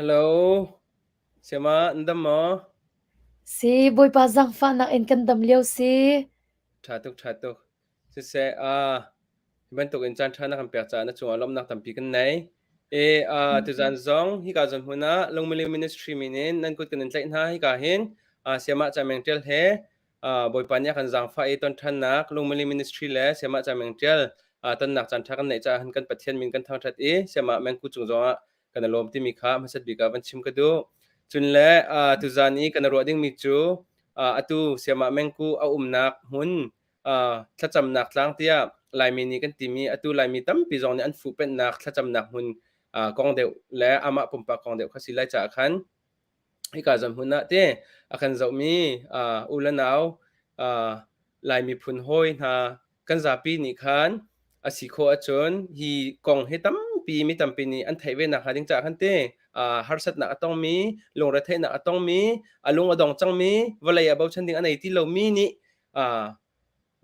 Hello, Sayama, nan dam maw? Si, Bawipa zaangfahnak in kan dam lio si. Ṭha tuk, ṭha tuk. Siseh, ah, hi bantuk in caan ṭha na kan pek caah na cungah lawmhnak tampi kan nei. E, ah, tuzaan zong hika zawn hmun ah Lungmili Ministry min in nan kut kan in tlaih hna hika hin ah, Sayamah Ca Meng Ṭial he ah, Bawipa nih a kan zaangfah i ton ṭhannak Lungmili Ministry le Sayamah Ca Meng Ṭial ah, tonnak caan ṭha kan neih caah kan Pathian min kan thangṭhat i Sayamah Mengku cung zongah kan i lawm timi kha hmasat bik ah van chim ka duh. Cun le uh, tuzan i kan ruah dingmi cu uh, atu Siamah Mengku a umnak hmun uh, thlacamnak tlang tiah Laimi nih kan timi atu Laimi tampi zong nih an fuhpenhnak thlacamnak hmun uh, kong deuh le amah pumpak kong deuh kha si lai caah khan hika zawn hmun ah te a kan zohmi uh, u le nau uh, Lai miphun hawi hna kan zapi nih khan a si khawh ahcun hi kong hi tampi mi tampi nih an theih ve nak hnga ding caah khan te uh, harsatnak a tongmi lungretheihnak a tongmi a lung a dong cangmi vawlei ah bochan ding a nei ti lomi nih uh,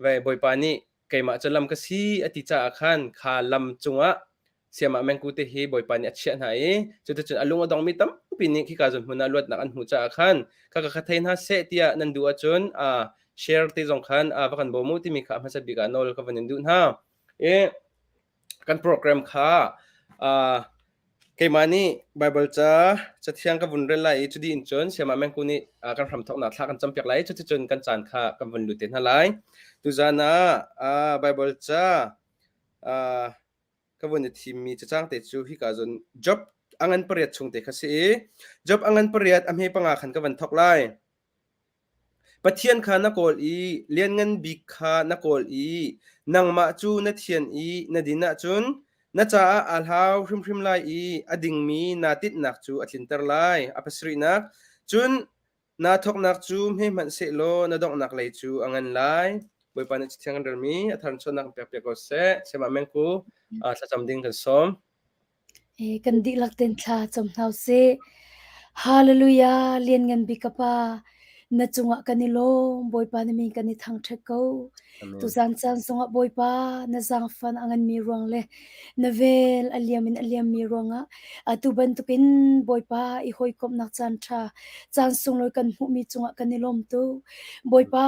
ve Bawipa nih keimah cu lam ka si a ti caah khan kha lam cungah Siamah mengku te hi Bawipa nih a chiah hna i cuticun a lung a dongmi tampi nih khika zawn hmun ah luatnak an hmuh caah khan kha ka thei hna seh tiah nan duh ahcun uh, share te zong khan uh, va kan bawm u timi kha hmasat bik ah nawl ka van in duh hna. I kan program kha uh, keimah nih Bible ca cathiang ka vun rel lai i cudi in cun Siamah Mengku nih uh, kan hramthoknak thla kan campiak lai cuticun kan caan kha kan vun lut te hna lai. Tuzan ah uh, Bible ca uh, ka vun i thimmi cacang te cu hika cun Job a ngan pariat chung te kha si i Job a ngan pariat a hme panga khan ka van thok lai. Pathian kha na kawl i lianngan bik kha na kawl i nangmah cu na thian i na din ahcun na caah aa hlau hrimhrim lai i a dingmi naa tinhnak cu a tlinter lai. A pasarihnak, cun Naa thawknak cu hme hmanh sehlaw na donghnak lei cu a ngan lai. Bawipa nih Cathiang kan relmi a tharchuahnak kan pekpiak ko seh. Sayamah Mengku, thlacam ding kan sawm. Kan dihlak tein thla cam hna usih. Hallelujah, Lianngan bik ka Pa, na cungah kan i lawm, Bawipa na min kan i thangṭhat ko. Amen. Tuzan caan zongah Bawipa na zaangfan a nganmi ruang le na vel a liam in a liammi ruangah atu bantukin Bawipa i hawikomhnak caan ṭha caan sunglawi kan hmuhmi cungah kan i lawm tuk. Bawipa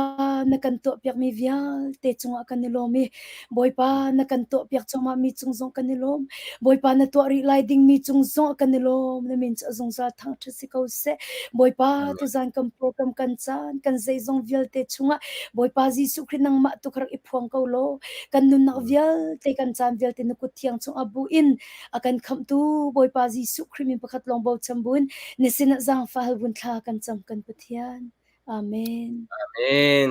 na kan tuahpiakmi vialte cungah kan i lawm i Bawipa na kan tuahpiak cuahmahmi cung zong kan i lawm. Bawipa na tuah rih lai dingmi cung zong kan i lawm. Na min cu a zungzal thangṭhat si ko seh. Bawipa tuzan kan program kan caan kan zeizong vialte chungah Bawipa Jesuh Khrih nangmah tu kha rak i phuang ko law kan nunnak vialte kan caan vialte na kut thiang chungah bu in a kan khamhtu Bawipa Jesuh Khrih min pakhat lawng bochan buin na sinah zaangfah hal vun thla kan cam kan Pathian. Amen. Amen.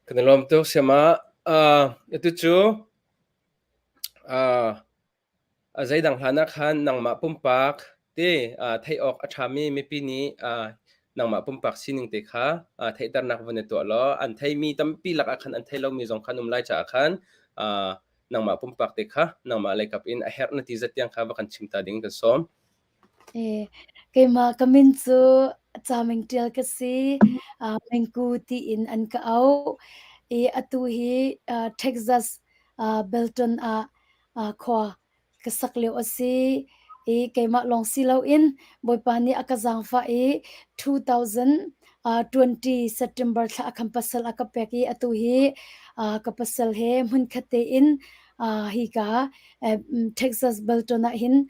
Kan i lawm tuk siama. Uh, atu cu uh, a zeidang hlan ah khan nangmah pumpak te uh, theih awk a ṭhami mipi nih uh, nangmah pumpak sining te kha uh, theihternak vun i tuah law an theimi tampi lakah khan an thei lomi zong khan um lai caah khan uh, nangmah pumpak te kha nangmah leikap in a herh na ti zat tiang kha va kan chim ta ding kan sawm. Keimah ka min cu Ca Meng Ṭial ka si. Mengku tiin an ka auh. I atu hi Texas, Belton ah khua ka sak lio a si. I keimah lawng si loin Bawipa nih a ka zaangfah i 2020 September thla ah khan pasal a ka pek i atu hi ka pasal he hmunkhat tein hika Texas Belton ah hin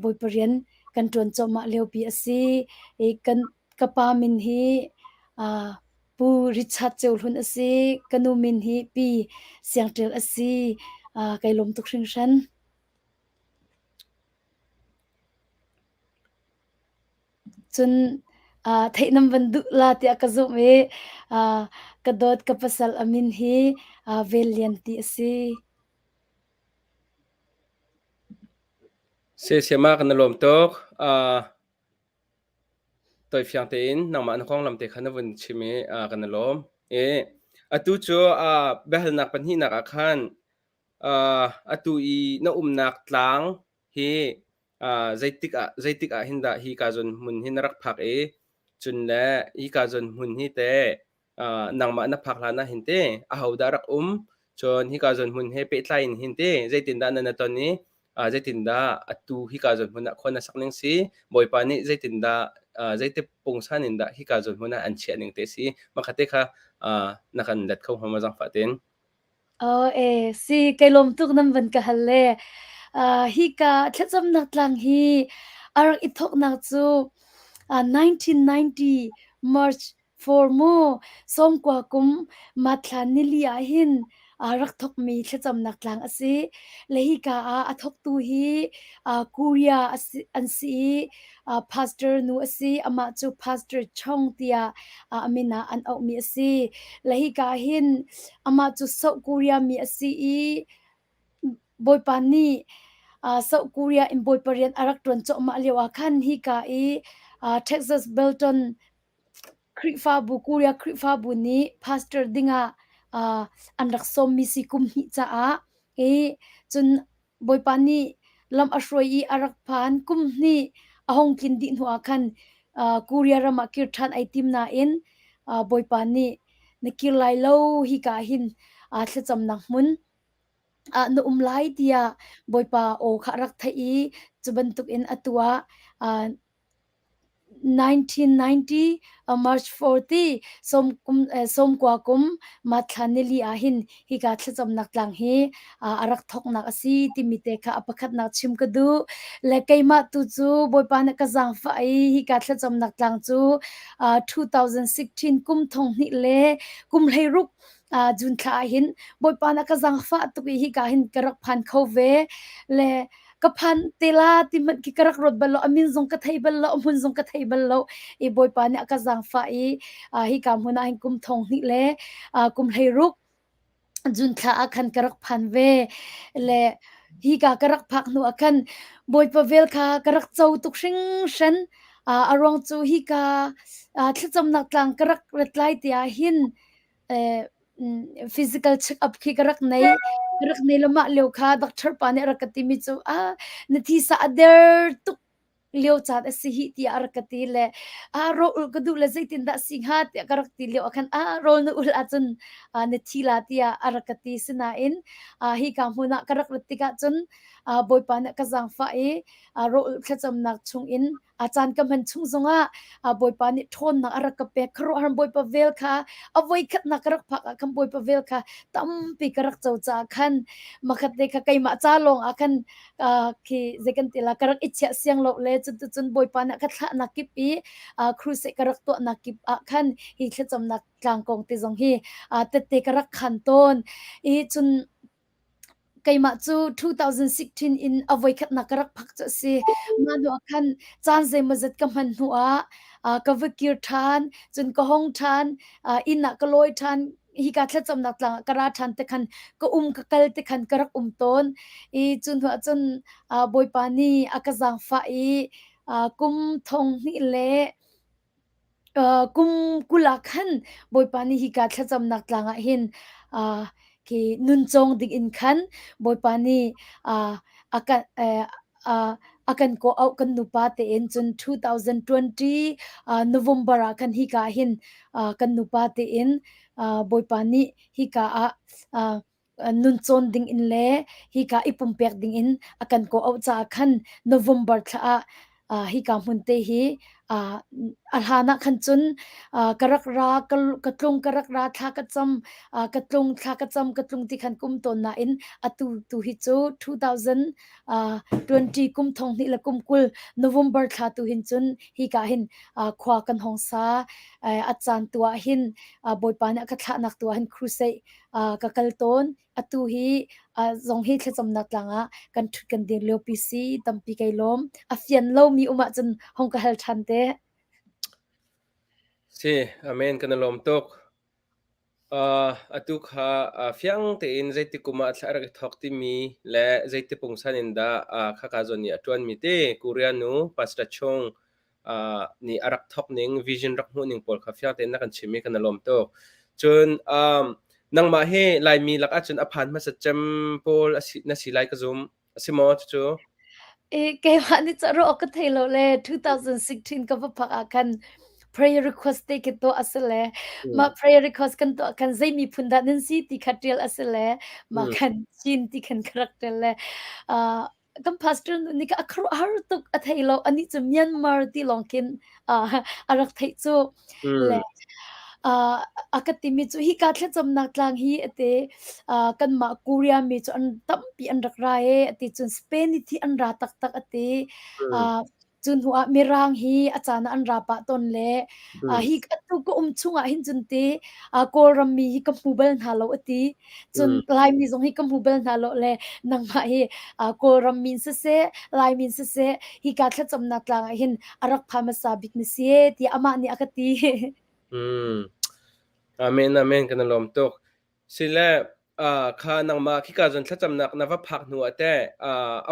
Bawipa rian kan ṭuan cuahmah liopi a si. I kan ka pa min hi Pu Richard Ceu Hlun a si. Ka nu min hi Pi Siang Ṭial a si. Kai lawm tuk hringhran. Cun theih nan van duh la tiah ka zumh i ka dawt ka pasal a min hi Vel Lian ti a si. Siasiam ah kan i lawm tuk. Uh, tawifiang tein nangmah na konglam te kha na vun chim i uh, kan i lawm. I atu cu uh, biahalnak pahnihnak ah khan uh, atu i na umnak tlang hi uh, zeitik ah zeitik ah hin dah hi ka zawn hmun hi na rak phak i cun le hi ka zawn hmun hi te uh, nangmah na phak hlan ah hin te ahodah rak um cun hika zawn hmun he pehtlai in hin te zeitindah na na ton i Zeitindah atu hika zawn hmun ah khua na sak ning si? Bawipa nih zeitindah zeiti pungsan in dah hika zawn hmun ah an chiah ning te si? Makhat te kha na kan let kho hnga ma zaangfah tein? Aw e, si kai lawm tuk nan van ka hal le. Hika thlacamnak tlang hi a rak i thawknak cu 1990 March 4 mu sawmkua kum Mathla nili ah hin aa rak thawkmi thlacamnak tlang a si. Le hika ah a thawktu hi Korea an si i pastor nu a si. Amah cu Pastor Chong tiah a min ah an auhmi a si. Le hika hin amah cu South Korea mi a si i Bawipa nih South Korea in Bawipa rian a rak ṭuan cuahmah lio ah khan hika i Texas Belton Khrihfabu Korea Khrihfabu nih pastor dingah an rak sawmmi si kum hnih caah i cun Bawipa nih lam a hruai i a rak phan. Kum hnih a hung tlin dih hnuah khan Korea ram ah kir ṭhan ai tim nain Bawipa nih na kir lai lo hika hin thlacamnak hmun ah na um lai tiah Bawipa aw kha a rak theih i cu bantukin atu ah 1990 March 40 sawmkua kum Mathla nili ah hin hika thlacamnak tlang hi a rak thawknak a si timi te kha a pakhatnak chim ka duh. Le keimah tu cu Bawipa nih ka zaangfah i hika thlacamnak tlang cu 2016 kum thong hnih le kum 16 June thla ah hin Bawipa nih ka zaangfah tuk i hika hin ka rak phan kho ve. Le ka phan te la ti hmanh khi ka rak ruat bal lo a min zong ka thei bal lo a hmun zong ka thei bal lo i Bawipa nih a ka zaangfah i hika hmun ah hin kum thong hnih le kum 16 June thla ah khan ka rak phan ve le hika ka rak phak hnu ah khan Bawipa vel kha ka rak co tuk hringhran a ruang cu hika thlacamnak tlang ka rak rat lai ti ah hin physical check up khi ka rak nei. Ka rak nei lo mah lio kha doctor pa nih a rak ka timi cu ah na thisa a der tuk lio caan a si hi tiah a rak ka ti le ah rawl ul ka duh le zeitin dah si hnga tiah ka rak ti lio ah khan ah rawl na ul ahcun na thi la tiah a rak ka ti sinain hi ka hmun ah ka rak rat tikah cun Bawipa nih ka zaangfah i rawl ul thlacamnak chungin A caan ka hman chung zongah Bawipa nih ṭhawnnak a rak ka pek. Khuaruahhar Bawipa vel kha a voikhatnak ka rak phak ah khan Bawipa vel kha tampi ka rak co caah khan makhat te kha keimah ca lawng ah khan khi zei kan ti la ka rak i chiah siang lo le cuticun Bawipa nih a ka thlahnak kip i crusade ka rak tuahnak kip ah khan hi thlacamnak tlang kong te zong hi tette ka rak khan tawn. I cun Keimah cu 2016 in a voikhatnak ka rak phak cu a si. Mah hnu ah khan caan zeimawzat ka hman hnu ah ka va kir ṭhan, cun ka hong ṭhan, inn ah ka lawi ṭhan, hika thlacamnak tlang ah ka ra ṭhan te khan ka um ka kal te khan ka rak um tawn. I cu hnu ah cun Bawipa nih a ka zaangfah i kum thong hnih le Kum 20 ah khan Bawipa nih hika thlacamnak tlang ah hin khi nuncawng dingin khan Bawipa nih a kan a kan kawh-auh kan nupa tein cun 2020 November ah khan hika ah hin kan nupa tein Bawipa nih hika ah nun cawn dingin le hika i pumpek dingin a kan kawh-auh caah khan November thla ah hika hmun te hi a hlan ah khan cun ka rak ra ka tlung ka rak ra thla ka cam ka tlung thla ka cam ka tlung ti khan kum tawn nain atu tu hi cu 2020 kum thong hnih le kum 20 November thla tu hin cun hika hin khua kan hong sa a caan tu ah hin Bawipa nih a ka thlahnak tu ah hin crusade ka kal tawn. Atu hi zong hi thlacamnak tlang ah kan ṭhut kan dir liopi si tampi kai lawm. A fian lomi um ahcun hong ka hal ṭhan te. Si, amen kan i lawm tuk. Atu kha fiang tein zeiti kum ah thla a rak i thawk timi le zeiti pungsan in dah khaka zawn i a ṭuanmi te Korea nu Pastor Chung nih a rak thawk ning vision rak hmuh ning pawl kha fiang tein na kan chim i kan i lawm tuk. Cun nangmah hi Laimi lak ahcun a phan hmasa cem pawl na si lai ka zum. A si maw cucu? E, keimah nih ca ruah ka thei lo le 2016 ka va phak ah khan prayer request te khi tuah a si le mah prayer request kan tuah khan zei miphun dah nan si ti kha ṭial a si le mah khan Chin ti khan ka rak ṭial le. Kan pastor nu nih a khuaruahhar tuk a thei lo. Anih cu Myanmar ti lawng khin uh, a rak theih cu. Le uh, a ka timi cu hika thlacamnak tlang hi ate uh, kanmah Korea mi cu an tampi an rak ra e ati cun Spain i thi an ra taktak ati. Uh, Cu hnu ah Mirang hi a caan ah an ra pah tawn le hi atu ka um chungah hin cun ti Kawlram mi hi ka hmu bal hna lo a ti. Cun Laimi zong hi ka hmu bal hna lo le nangmah hi Kawlram mi in siseh, Laimi in siseh hika thlacamnak tlang ah hin a rak pha hmasa bik na si ee tiah amah nih a ka ti. Amen, amen, kan i lawm tuk. Sile, kha nangmah khika zawn thlacamnak na va phak hnu ah teh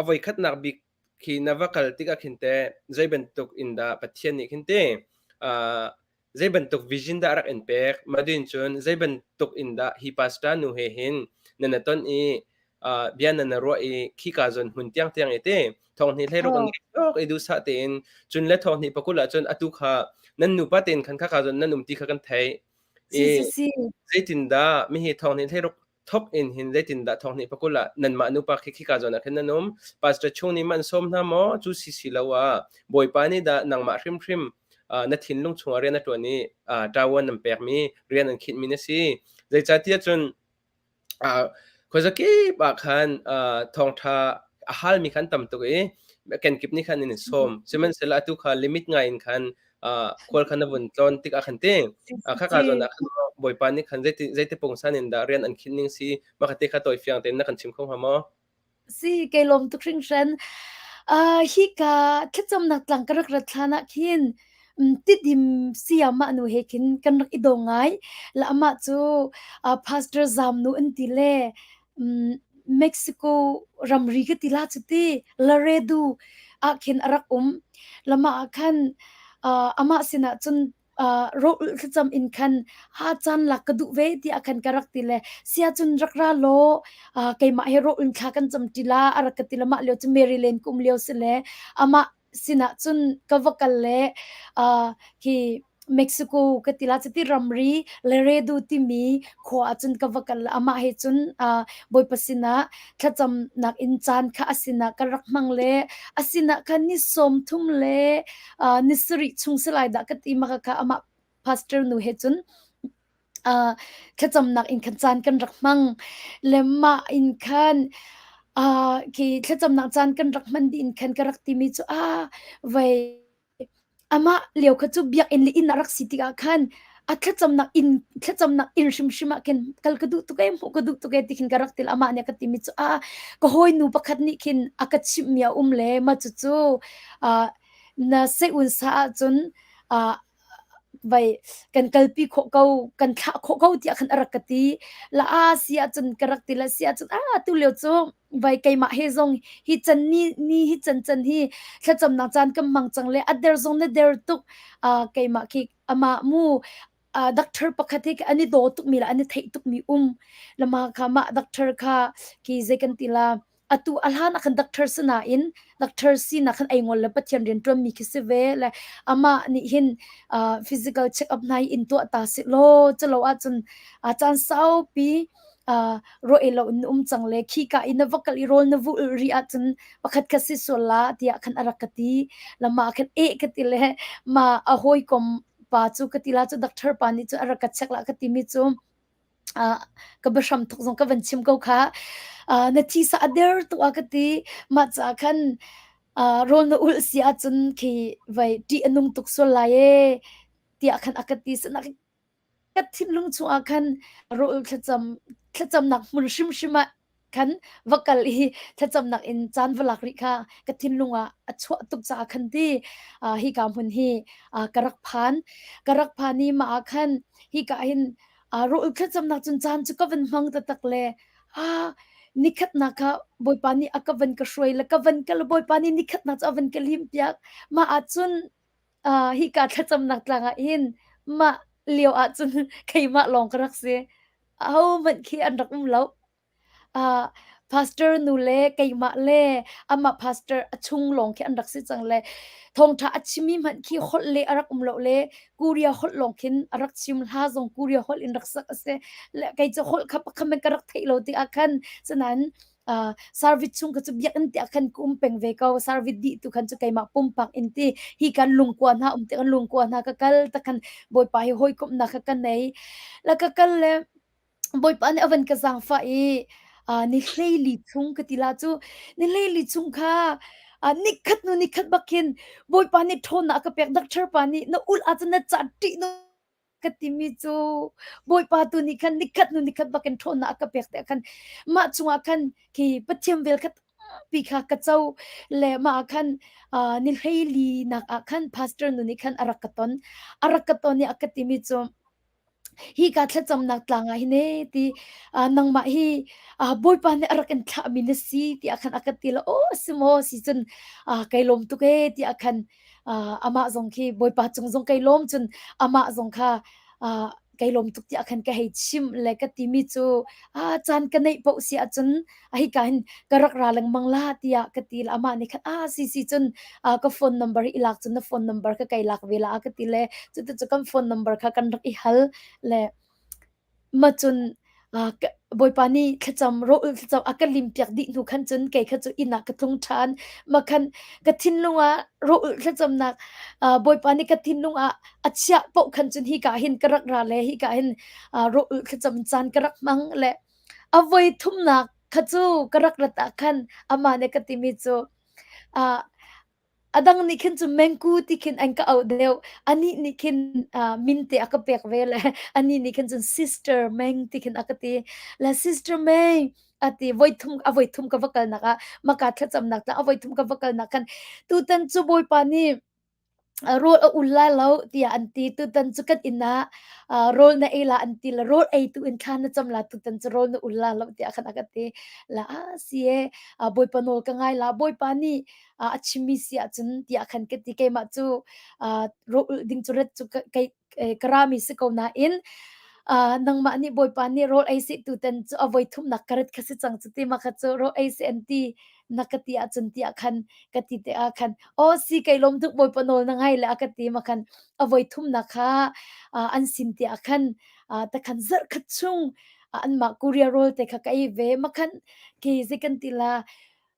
a voikhatnak bik Khi na va kal tikah khin teh zei bantuk in dah Pathian nih khin ti uh, zei bantuk vision dah a rak in pek? Mah din cun zei bantuk in dah hi pastor nu he hin na na ton i uh, bia na na ruah i khika zawn hmun tiang tiang i ti thong hnih hlei ruk an tok i duhsah tein cun le thong hnih pakul ah cun atu kha nan nupa tein khan kha ka zawn nan um ti kha kan theih Si i si si. zeitindah mihi thong hnih hlei ruk thok in hin zeitindah thong hnih pakul ah nanmah nupa khi khika zawn ah khin nan um? Pastor Chung nih man sawm hna maw? Cu si si lo ah Bawipa nih dah nangmah hrimhrim na thinlung chungah rian a ṭuan i ṭavuan nan pekmi rian an khinhmi na si. Zeicahtiah cun khuazakip ah khan thawngṭha a halmi khan tam tuk i kenkip nih khan in sawm. Sihmanhsehlaw atu kha limit ngai in khan khual kha na vun tlawn tikah khan ti khaka zawn ah khan Bawipa nih khan zeiti zeiti pungsan in dah rian an khinh ning si mah kha te kha tawi fiang tein na kan chim kho hnga maw? Si kei lawm tuk hringhran. Uh, hi ka thlacamnak tlang ka rak rat hlan ah khin tidim sayamah nu he khin kan rak i daw ngai. La amah cu uh, Pastor Zam nu an ti le Mexico ramri ka ti la cu ti Laredo ah khin a rak um. Lamah ah khan uh, amah sinah cun uh, rawlulh thlacam in khan ha caan lak ka duh ve tiah khan ka rak ti le sia cun rak ra law uh, keimah he rawlulh thla kan cam ṭi la a rak ka ti le mah lio cu Maryland ka um lio si le amah sinah cun ka va kal le uh, khi Mexico ka ti la cuti ramri Laredo timi khua ah cun ka va kal amah he cun uh, Bawipa sinah thlacamnak in caan kha a sinah ka rak hmang le a sinah khan ni 30 le uh, ni sarih chung si lai dah ka ti maka kha amah pastor nu he cun uh, thlacamnak in khan caan kan rak hmang. Le mah in khan uh, khi thlacamnak caan kan rak hman dih in khan ka rak timi cu ah vai amah lio kha cu biakinn le inn a rak si tikah khan a thlacamnak inn thlacamnak inn hrimhrim ah khin kal ka duh tuk ee hmuh ka duh tuk ee ti khin ka rak ti amah nih a ka timi cu ah ka hawinu pakhat nih khin a ka chimhmi a um le mah cucu uh, na seh-un sa ahcun uh, vai kan kalpi khawh ko kan thlah khawh ko tiah khan a rak ka ti la a si ahcun ka rak ti la si ahcun a tu lio cu vai keimah he zong hi chan ni ni hi chan chan hi thlacamnak caan kan hmang cang le a der zong na der tuk uh, keimah khi amah mu uh, doctor pakhat hi an i daw tuk mi la an i theih tuk mi um lama kha mah doctor kha ki zei kan ti la atu a hlan ah khan doctor si nain doctor sinak khan ei ngol le Pathian rian ṭuan mi khi si ve le amah nih hin uh, physical check up hna hi in tuah ta si law culo ahcun uh, caan saupi uh, ro e lo in um cang le khi ka in na va kal i rawl na vu ri ahcun pakhat khat si sual la tiah khan a rak ka ti lama khan e ka ti le ma a hawikom pa cu ka ti la cu doctor pa nih cu a rak ka check la ka ti mi cu Uh, ka biahram thuk zong ka van chim ko kha. Uh, na thisa a der tuk a ka ti. Mah caah khan uh, rawl na ulh si ahcun khi vai ṭih a nung tuk sual lai ee tiah khan a ka ti. Sinak ka thinlung chungah khan rawl thlacam thlacamnak hmun hrimhrim ah khan va kal i thlacamnak in caan va lak rih kha ka thinlung ah a chuah tuk caah khan ti uh, hika hmun hi uh, ka rak phan. Ka rak phan i mah ah khan hika hin uh, rawl thlacamnak cun caan cu ka van hmang taktak le ah nikhatnak kha Bawipa nih a ka van ka hruai le ka van kal Bawipa nih nikhatnak cu a van ka lim piak. Mah ah cun uh, hika thlacamnak tlang ah hin mah lio ah cun keimah lawng ka rak si. Ahohmanh khi an rak um lo. Ah, pastor nu le keimah le amah pastor a chung lawng khi an rak si cang le thawngṭha a chimmi hmanh khi holh le a rak um lo le Korea holh lawng khin a rak chim hla zong Korea holh in rak sak a si. Le kei cu holh kha pakhat hmanh ka rak theih lo tikah khan sinain Service chung kha cu biakinn te ah khan ka um peng ve ko. Service dih tu khan cu keimah pumpak in ti hi kan lungkua hna um te kan lungkua hna ka kal ta khan Bawipa hi hawikomhnak kha ka nei. La ka kal le Bawipa nih a van ka zaangfah i ni hleili chung ka ti la cu ni hleili chung kha nikhat hnu nikhat bak khin Bawipa nih ṭhawnnak a ka pek. Doctor pa nih na ulh ahcun na ca ṭih na ka timi cu Bawipa tu nih khan nikhat hnu nikhat bak in ṭhawnnak a ka pek tiah khan mah chungah khan khi Pathian vel kha tampi kha ka co le mah ah khan ni hleili nak ah khan pastor nu nih khan a rak ka ton. A rak ka ton i a ka timi cu hi ka thlacamnak tlang ah hin ee ti nangmah hi Bawipa nih a rak in thlahmi na si tiah khan a ka ti le aw si maw si cun kai lawm tuk ee tiah khan amah zong khi Bawipa cung zong kai lawm cun amah zong kha kai lawm tuk tiah khan ka hei chim le ka timi cu caan ka neih paoh si ahcun hika hin ka rak ra lengmang la tiah ka ti le amah nih khan ah si si cun ka phone number hi i lak cun na phone number kha kai lak ve la a ka ti le cuti cu kan phone number kha kan rak i hal le ma cun Bawipa nih thlacam rawl thlacam a ka limpiak dih hnu khan cun kei kha cu inn ah ka tlung ṭhan. Mah khan ka thinlung ah rawl thlacamnak Bawipa nih ka thinlung ah a chiah paoh khan cun hika hin ka rak ra le hika hin rawl thlacam caan ka rak hmang le a voi thumnak kha cu ka rak rat ah khan amah nih ka timi cu A dang nih khin cu mengku ti khin an ka auh deuh. Anih nih khin min te a ka pek ve le anih nih khin cun Sister Meng ti khin a ka ti. Le Sister Meng a ti. Voithum a voithum ka va kalnak ah maka thlacamnak tla a voithum ka va kalnak khan tutan cu Bawipa nih rawl a ul lai lo tiah an ti. Tutan cu kan inn ah rawl na ei la an ti le rawl ei tu in thla na cam la tutan cu rawl na ul la lo tiah khan a ka ti. La ah si e Bawipa nawl ka ngai la Bawipa nih a chimmi si ahcun tiah khan ka ti. Keimah cu rawl ulh ding cu rat cu kei ka rami si ko nain nangmah nih Bawipa nih rawl ei seh tutan cu a voi thumnak ka rat kha si cang cu ti ma kha cu rawl ei seh an ti na ka ti ahcun tiah khan ka ti te ah khan aw si kei lawm tuk Bawipa nawl na ngai le a ka ti ma khan a voi thumnak kha an sin ti ah khan takhan zarh khat chung anmah Korea rawl te kha ka ei ve ma khan ke zei kan ti la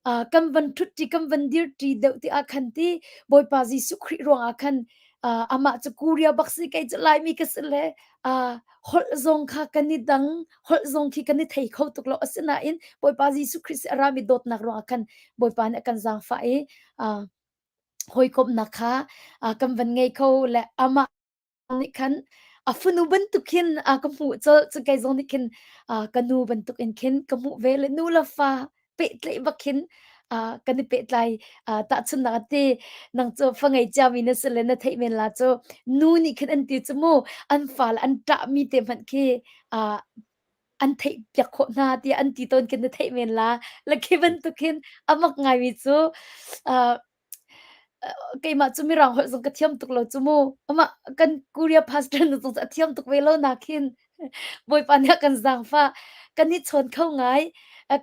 Kan van ṭhutṭi kan van dirṭi deuh ti ah khan ti Bawipa Jesuh Khrih ruangah khan amah cu Korea bak si kei cu Laimi ka si le holh zong kha kan i dang holh zong khi kan i thei kho tuk lo asinain Bawipa Jesuh Khrih si a rami dawtnak ruangah khan Bawipa nih a kan zaangfah i hawikomhnak kha kan van ngei kho le amah nih khan a fanu bantuk khin a ka hmuh colh. Cun kei zong nih khin ka nu bantuk in khin ka hmuh ve le nu le fa pehtlaih bak khin kan i pehtlai. Tahchunhnak ah ti nang cu fa ngei ciami na si le na theih men la cu nu nih khin an ti cu mu an fale an ṭahmi te hmanh khi an theihpiak khawh hna tiah an ti tawn khin na theih men la. Le khi bantuk khin a mak ngaimi cu Keimah cu Mirang holh zong ka thiam tuk lo cu mu. Amah kan Korea pastor nu zong cu a thiam tuk ve lo nakhin Bawipa nih a kan zaangfah. Kan i chawn kho ngai.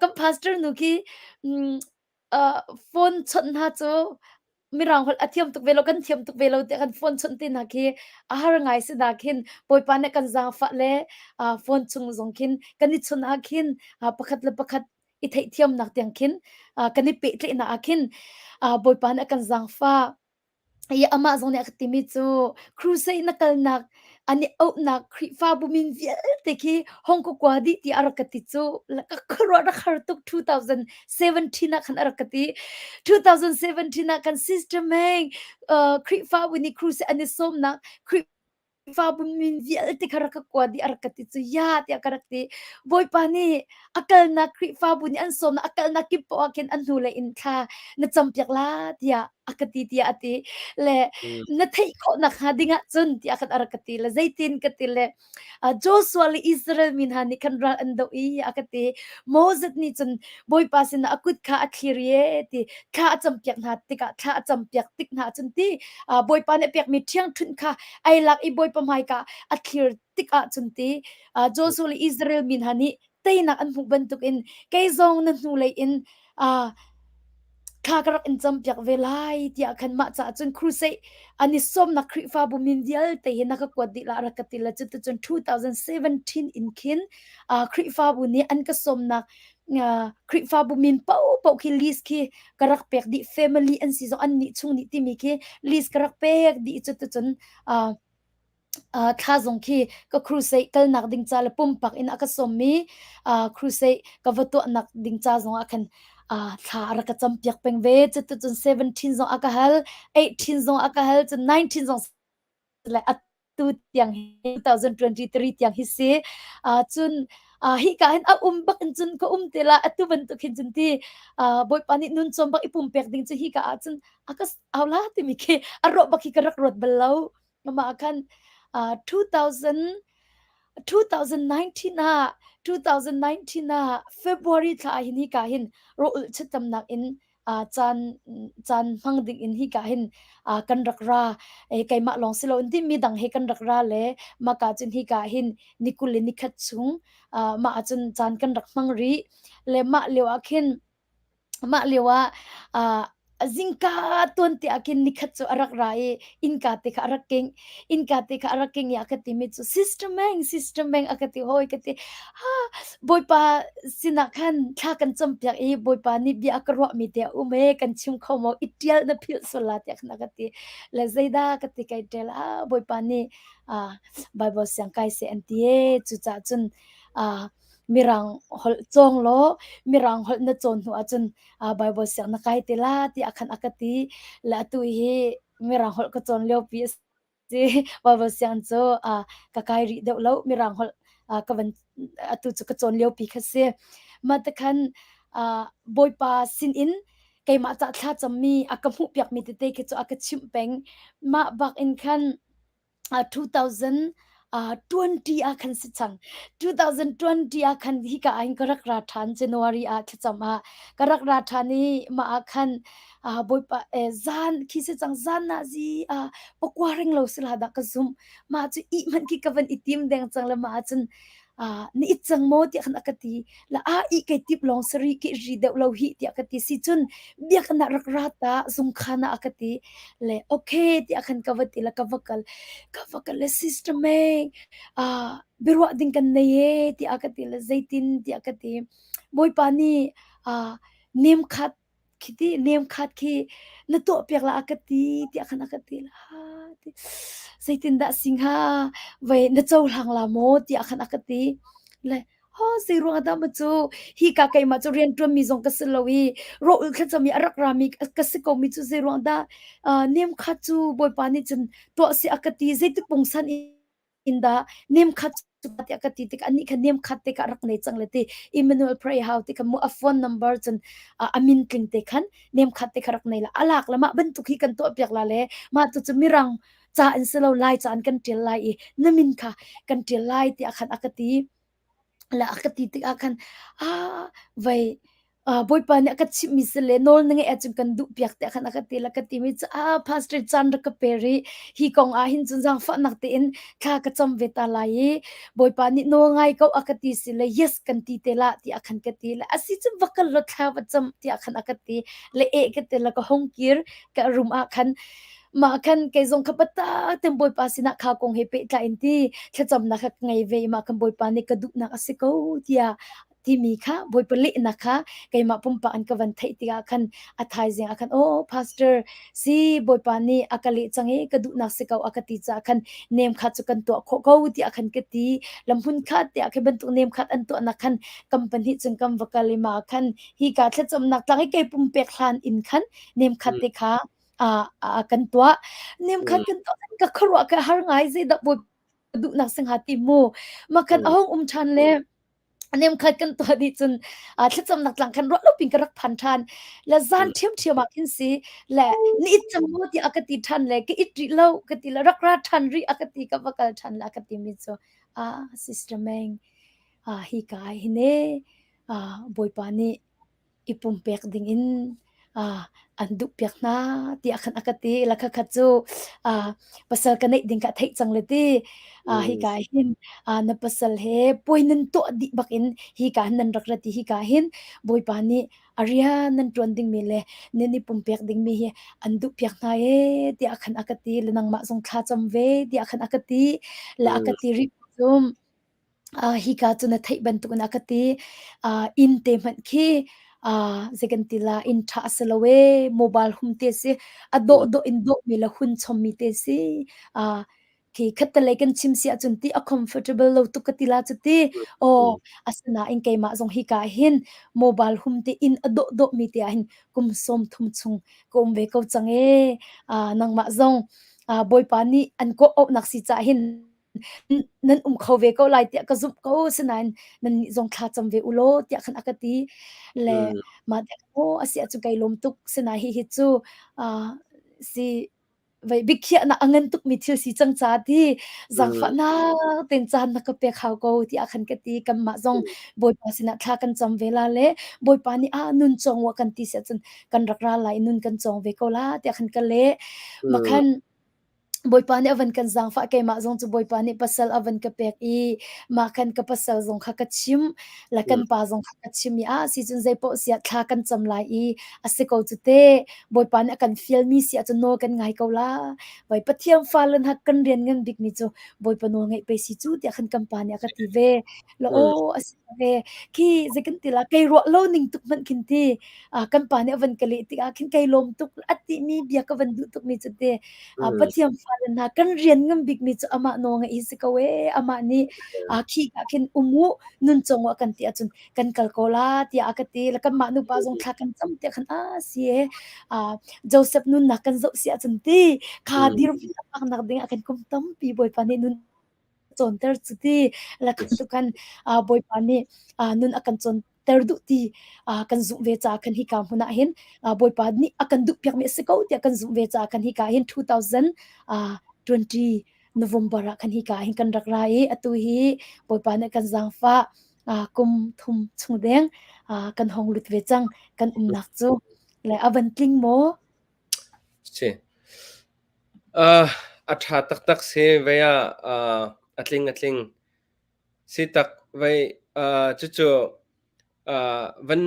Kan pastor nu khi phone chawnh hna cu Mirang holh a thiam tuk ve lo, kan thiam tuk ve lo tiah kan phone chawnh te hna khi a har ngai si nakhin Bawipa nih a kan zaangfah le phone chung zong khin kan i chawnh ah khin pakhat le pakhat i theihthiamnak tiang khin kan i pehtlaihnak ah khin Bawipa nih a kan zaangfah. I amah zong nih a ka timi cu crusade na kalnak an i auhnak Khrihfabu min vialte khi hong ka kua dih tiah a rak ka ti cu ka khuaruah rak har tuk 2017 ah khan a rak ka ti 2017 ah kan sister Meng Khrihfabu nih crusade an i sawmnak Khrih Khrihfabu min vialte kha rak ka kua dih a rak ka ti cu ya tiah ka rak ti. Bawipa nih a kalnak Khrihfabu nih an sawmnak a kalnak kip poah ah khin an hnulei in thla na campiak la tiah a ka ti tiah a ti. Le na theih khawh nakhnga ding ah cun tiah khan a rak ka ti le zeitin ka ti le Joshua le Israel mi hna nih khan ral an doh i a ka ti. Moses nih cun Bawipa sinah a kut kha a thlir i ti thla a campiak hna tikah thla a campiak tik hna cun ti Bawipa nih a pekmi ṭhiangṭhunh kha ai lak i Bawipa hmaika a thlir tik ahcun ti Joshua le Israel mi hna nih teinak an hmuh bantukin kei zong na hnulei in. Thla ka rak in campiak ve lai tiah khan mah caah cun crusade an i sawmnak Khrihfabu min vialte hi na ka kuat dih la rak ka ti la cuticun 2017 in khin uh, Khrihfabu nih an ka sawmnak uh, Khrihfabu min paohpaoh khi list khi ka rak pek dih family an si zong an nih chung nih timi khi list ka rak pek dih cuticun uh, Thla zong khi ka crusade kalnak ding ca le pumpak in a ka sawmmi crusade ka va tuahnak ding ca zongah khan thla a rak ka campiak peng ve. Cuticun 17 zong a ka hal, 18 zong a ka hal, cun 19 zong le atu tiang hi 2023 tiang hi si. Cun hika hin a um bak in cun ka um te la atu bantuk hin cun ti Bawipa nih nun cawm bak i pumpek ding cu hika ah cun a ka au la timi khi a rawh bak hi ka rak ruat bal lo. Mah khan 2000 2019 ah 2019 ah February thla ah hin hika hin rawlulh chitamnak in caan caan hmang ding in hika hin kan rak ra. Keimah lawng si loin ti midang he kan rak ra le maka cun hika hin ni 20 le nikhat chung mah ahcun caan kan rak hmang rih. Le mah lio ah khin Mah lioah zingka tuan te ah khin nikhat cu a rak ra i innka te kha a rak kingh. Innka te kha a rak kingh i a ka timi cu Sister Meng, Sister Meng a ka ti hawi ka ti. Ha, Bawipa sinah khan thla kan campiak i Bawipa nih bia a ka ruahmi te a um ee, kan chim kho maw? I ṭial na philh sual la tiah khan a ka ti. Le zeidah ka ti kai ṭial. Ah, Bawipa nih Bible siang kai seh an ti ee. Cucaah cun Mirang holh cawng law Mirang holh na cawn hnu ahcun Bible siang na kai te la tiah khan a ka ti. Le atu hi Mirang holh ka cawn liopi a si. Bible siang cu ka kai rih deuh lo. Mirang holh ka van atu cu ka cawn liopi kha si. Mah tikhan Bawipa sinin keimah cah thlacammi a ka hmuhpiakmi tete khi cu a ka chimh peng. Mah bak in khan 2020 ah khan si cang. 2020 ah khan hika ah hin ka rak ra ṭhan January ah thlacam ah ka rak ra ṭhan i mah ah khan Bawipa zan khi si cang zan ah zi pakua ring lo si la dah ka zumh. Mah cu ih hmanh khi ka van i tim deng cang le mah ah cun na it cang maw tiah khan a ka ti. La a ih kai tip lawng sari ke ri deuh lo hi tiah ka ti. Si cun biakinn ah rak ra ta zungkhan ah a ka ti. Le okay tiah khan ka va ti le ka va kal. Ka va kal le sister May biaruah ding kan nei e tiah ka ti le zeitin tiah ka ti. Bawipa nih nem khat Khiti nem khat khi na tuahpiak la a ka ti tiah khan a ka ti la. Ti zeitindah si hnga vei na cohlang la maw tiah khan a ka ti. Le ho zei ruang dah maw cu hi ka keimah cu rian ṭuanmi zong ka si lo i rawlulh thlacam i a rak rami ka si ko mi cu zei ruang dah nem khat cu Bawipa nih cun tuah si a ka ti zeitik pungsan in dah nem khat tiah ka ti tik anih kha nem khat te ka rak nei cang le ti Emmanuel Pray How ti kha mu a phone number cun a min tling te khan nem khat te kha rak nei la alak la mah bantuk hi kan tuah piak la le mah tu cu mirang ca in si lo lai ca in kan tial lai i na min kha kan tial lai tiah khan a ka ti Le a ka ti tikah khan ah vei Bawipa nih a ka chimhmi si le nawl na ngeih ahcun kan duhpiak tiah khan a ka ti le ka timi cu ah pastor caan rak ka pe rih hi kong ah hin cun zaangfahnak tein thla ka cam ve ta lai i Bawipa nih nawl ngai ko a ka ti si le yes kan ti te la tiah khan ka ti le asi cu va kal law thla va cam tiah khan a ka ti le eh ka ti le ka hung kir ka room ah khan Mah khan kei zong kha biatak tein Bawipa sinah kha kong he pehtlai in ti thlacamnak kha ka ngei ve i mah khan Bawipa nih ka duhnak a si ko tiah timi kha Bawipa lehnak kha keimah pumpak in ka van theih tikah khan a thaizing ah khan aw pastor si Bawipa nih a ka leh cang i ka duhnak si ko a ka ti caah khan nem kha cu kan tuah khawh ko tiah khan ka ti lamhmun khat tiah khi bantuk nem khat an tuahnak khan kam pahnih cun kan va kal i mah khan hi ka thlacamnak tlang i kei pumpek hlan in khan nem khat te kha a kan tuah. Nem khat kan tuah ka khuaruah ka har ngai zeidah bawi duhnak si hnga ti mu. Makhan a hung um ṭhan le nem khat kan tuah dih cun thlacamnak tlang khan ruah lo pin ka rak phan ṭhan. Le zan ṭhiamṭhiam ah khin si le ni it cang maw tiah a ka ti ṭhan le ka it rih lo ka ti le rak ra ṭhan rih a ka ti ka va kal ṭhan le a ka timi cu ah sister Meng hi ka hi ne Bawipa nih i pumpek dingin An duhpiak hna tiah khan a ka ti. La khakhat cu pasal ka neih ding kha a theih cang le ti. Hika hin na pasal he puai nan tuah dih bak in hika hin nan rak rat i hika hin Bawipa nih a rian nan ṭuan dingmi le nan i pumpek dingmi hi an duhpiak hna ee tiah khan a ka ti. Le nangmah zong thla cam ve tiah khan a ka ti. Le a ka ti rih cu Hika cu na theih bantukin a ka ti. Inn te hmanh khi zei kan ti la, inn ṭha a si lo ee, mobile hum te a si. A dawhdawh in dawhmi le hun chommi te a si. Khi khattelei kan chim si ahcun ti a comfortable lo tuk ka ti la cu ti. Aw, asinain keimah zong hika ah hin mobile hum te inn a dawhdawhmi te ah hin kum 30 chung ka um ve ko cang ee. Nangmah zong Bawipa nih an kawh auhnak si caah hin nan um kho ve ko lai tiah ka zumh ko sinain nannih zong thla cam ve u law tiah khan a ka ti le mah tiah aw a si ahcun kai lawm tuk sinain hihi cu si vei biakhiahnak a ngan tukmi thil si cang ca ti zaangfahnak tein caan na ka pek hau ko tiah khan ka ti kanmah zong Bawipa sinah thla kan cam ve la le Bawipa nih ah nun cawng wa kan ti si ahcun kan rak ra lai nun kan cawng ve ko la tiah khan ka leh makhan Bawipa nih a van kan zaangfah keimah zong cu Bawipa nih pasal a van ka pek i mah khan ka pasal zong kha ka chimh le kan pa zong kha ka chimh i ah si cun zeipaoh si ah thla kan cam lai i a si ko cu teh Bawipa nih a kan fialmi si ahcun nawl kan ngai ko la vai Pathian fale hna kan rian ngan bikmi cu Bawipa nawl ngaih pei si cu tiah khan kan pa nih a ka ti ve la aw a si ve khi zei kan ti la kei ruah lo ning tuk hmanh khin ti kan pa nih a van ka leh tikah khin kai lawm tuk a timi bia ka van duh tukmi cu te Pathian fale hna kan rian ngan bikmi cu amah nawl ngaih hi si ko ee amah nih khi ka khin um u nun cong ah kan ti ahcun kan kal ko la tiah a ka ti le kanmah nupa zong thla kan cam tiah khan a si e Joseph nunnak kan zoh si ahcun ti kha dirhmun a phaknak ding ah khan kum tampi Bawipa nih nun cawnter cu ti la khan Bawipa nih nun a kan cawn ter duh ti kan zumh ve caah khan hika hmun ah hin Bawipa nih a kan duh piakmi a si ko tiah kan zumh ve caah khan hika hin 2020 November ah khan hika hin kan rak ra i atu hi Bawipa nih kan zaangfah kum thum chung deng kan hong lut ve cang kan umnak cu le a van tling maw? Si. A ṭha taktak si vei ah a tling a tling. Si tak vei cucu van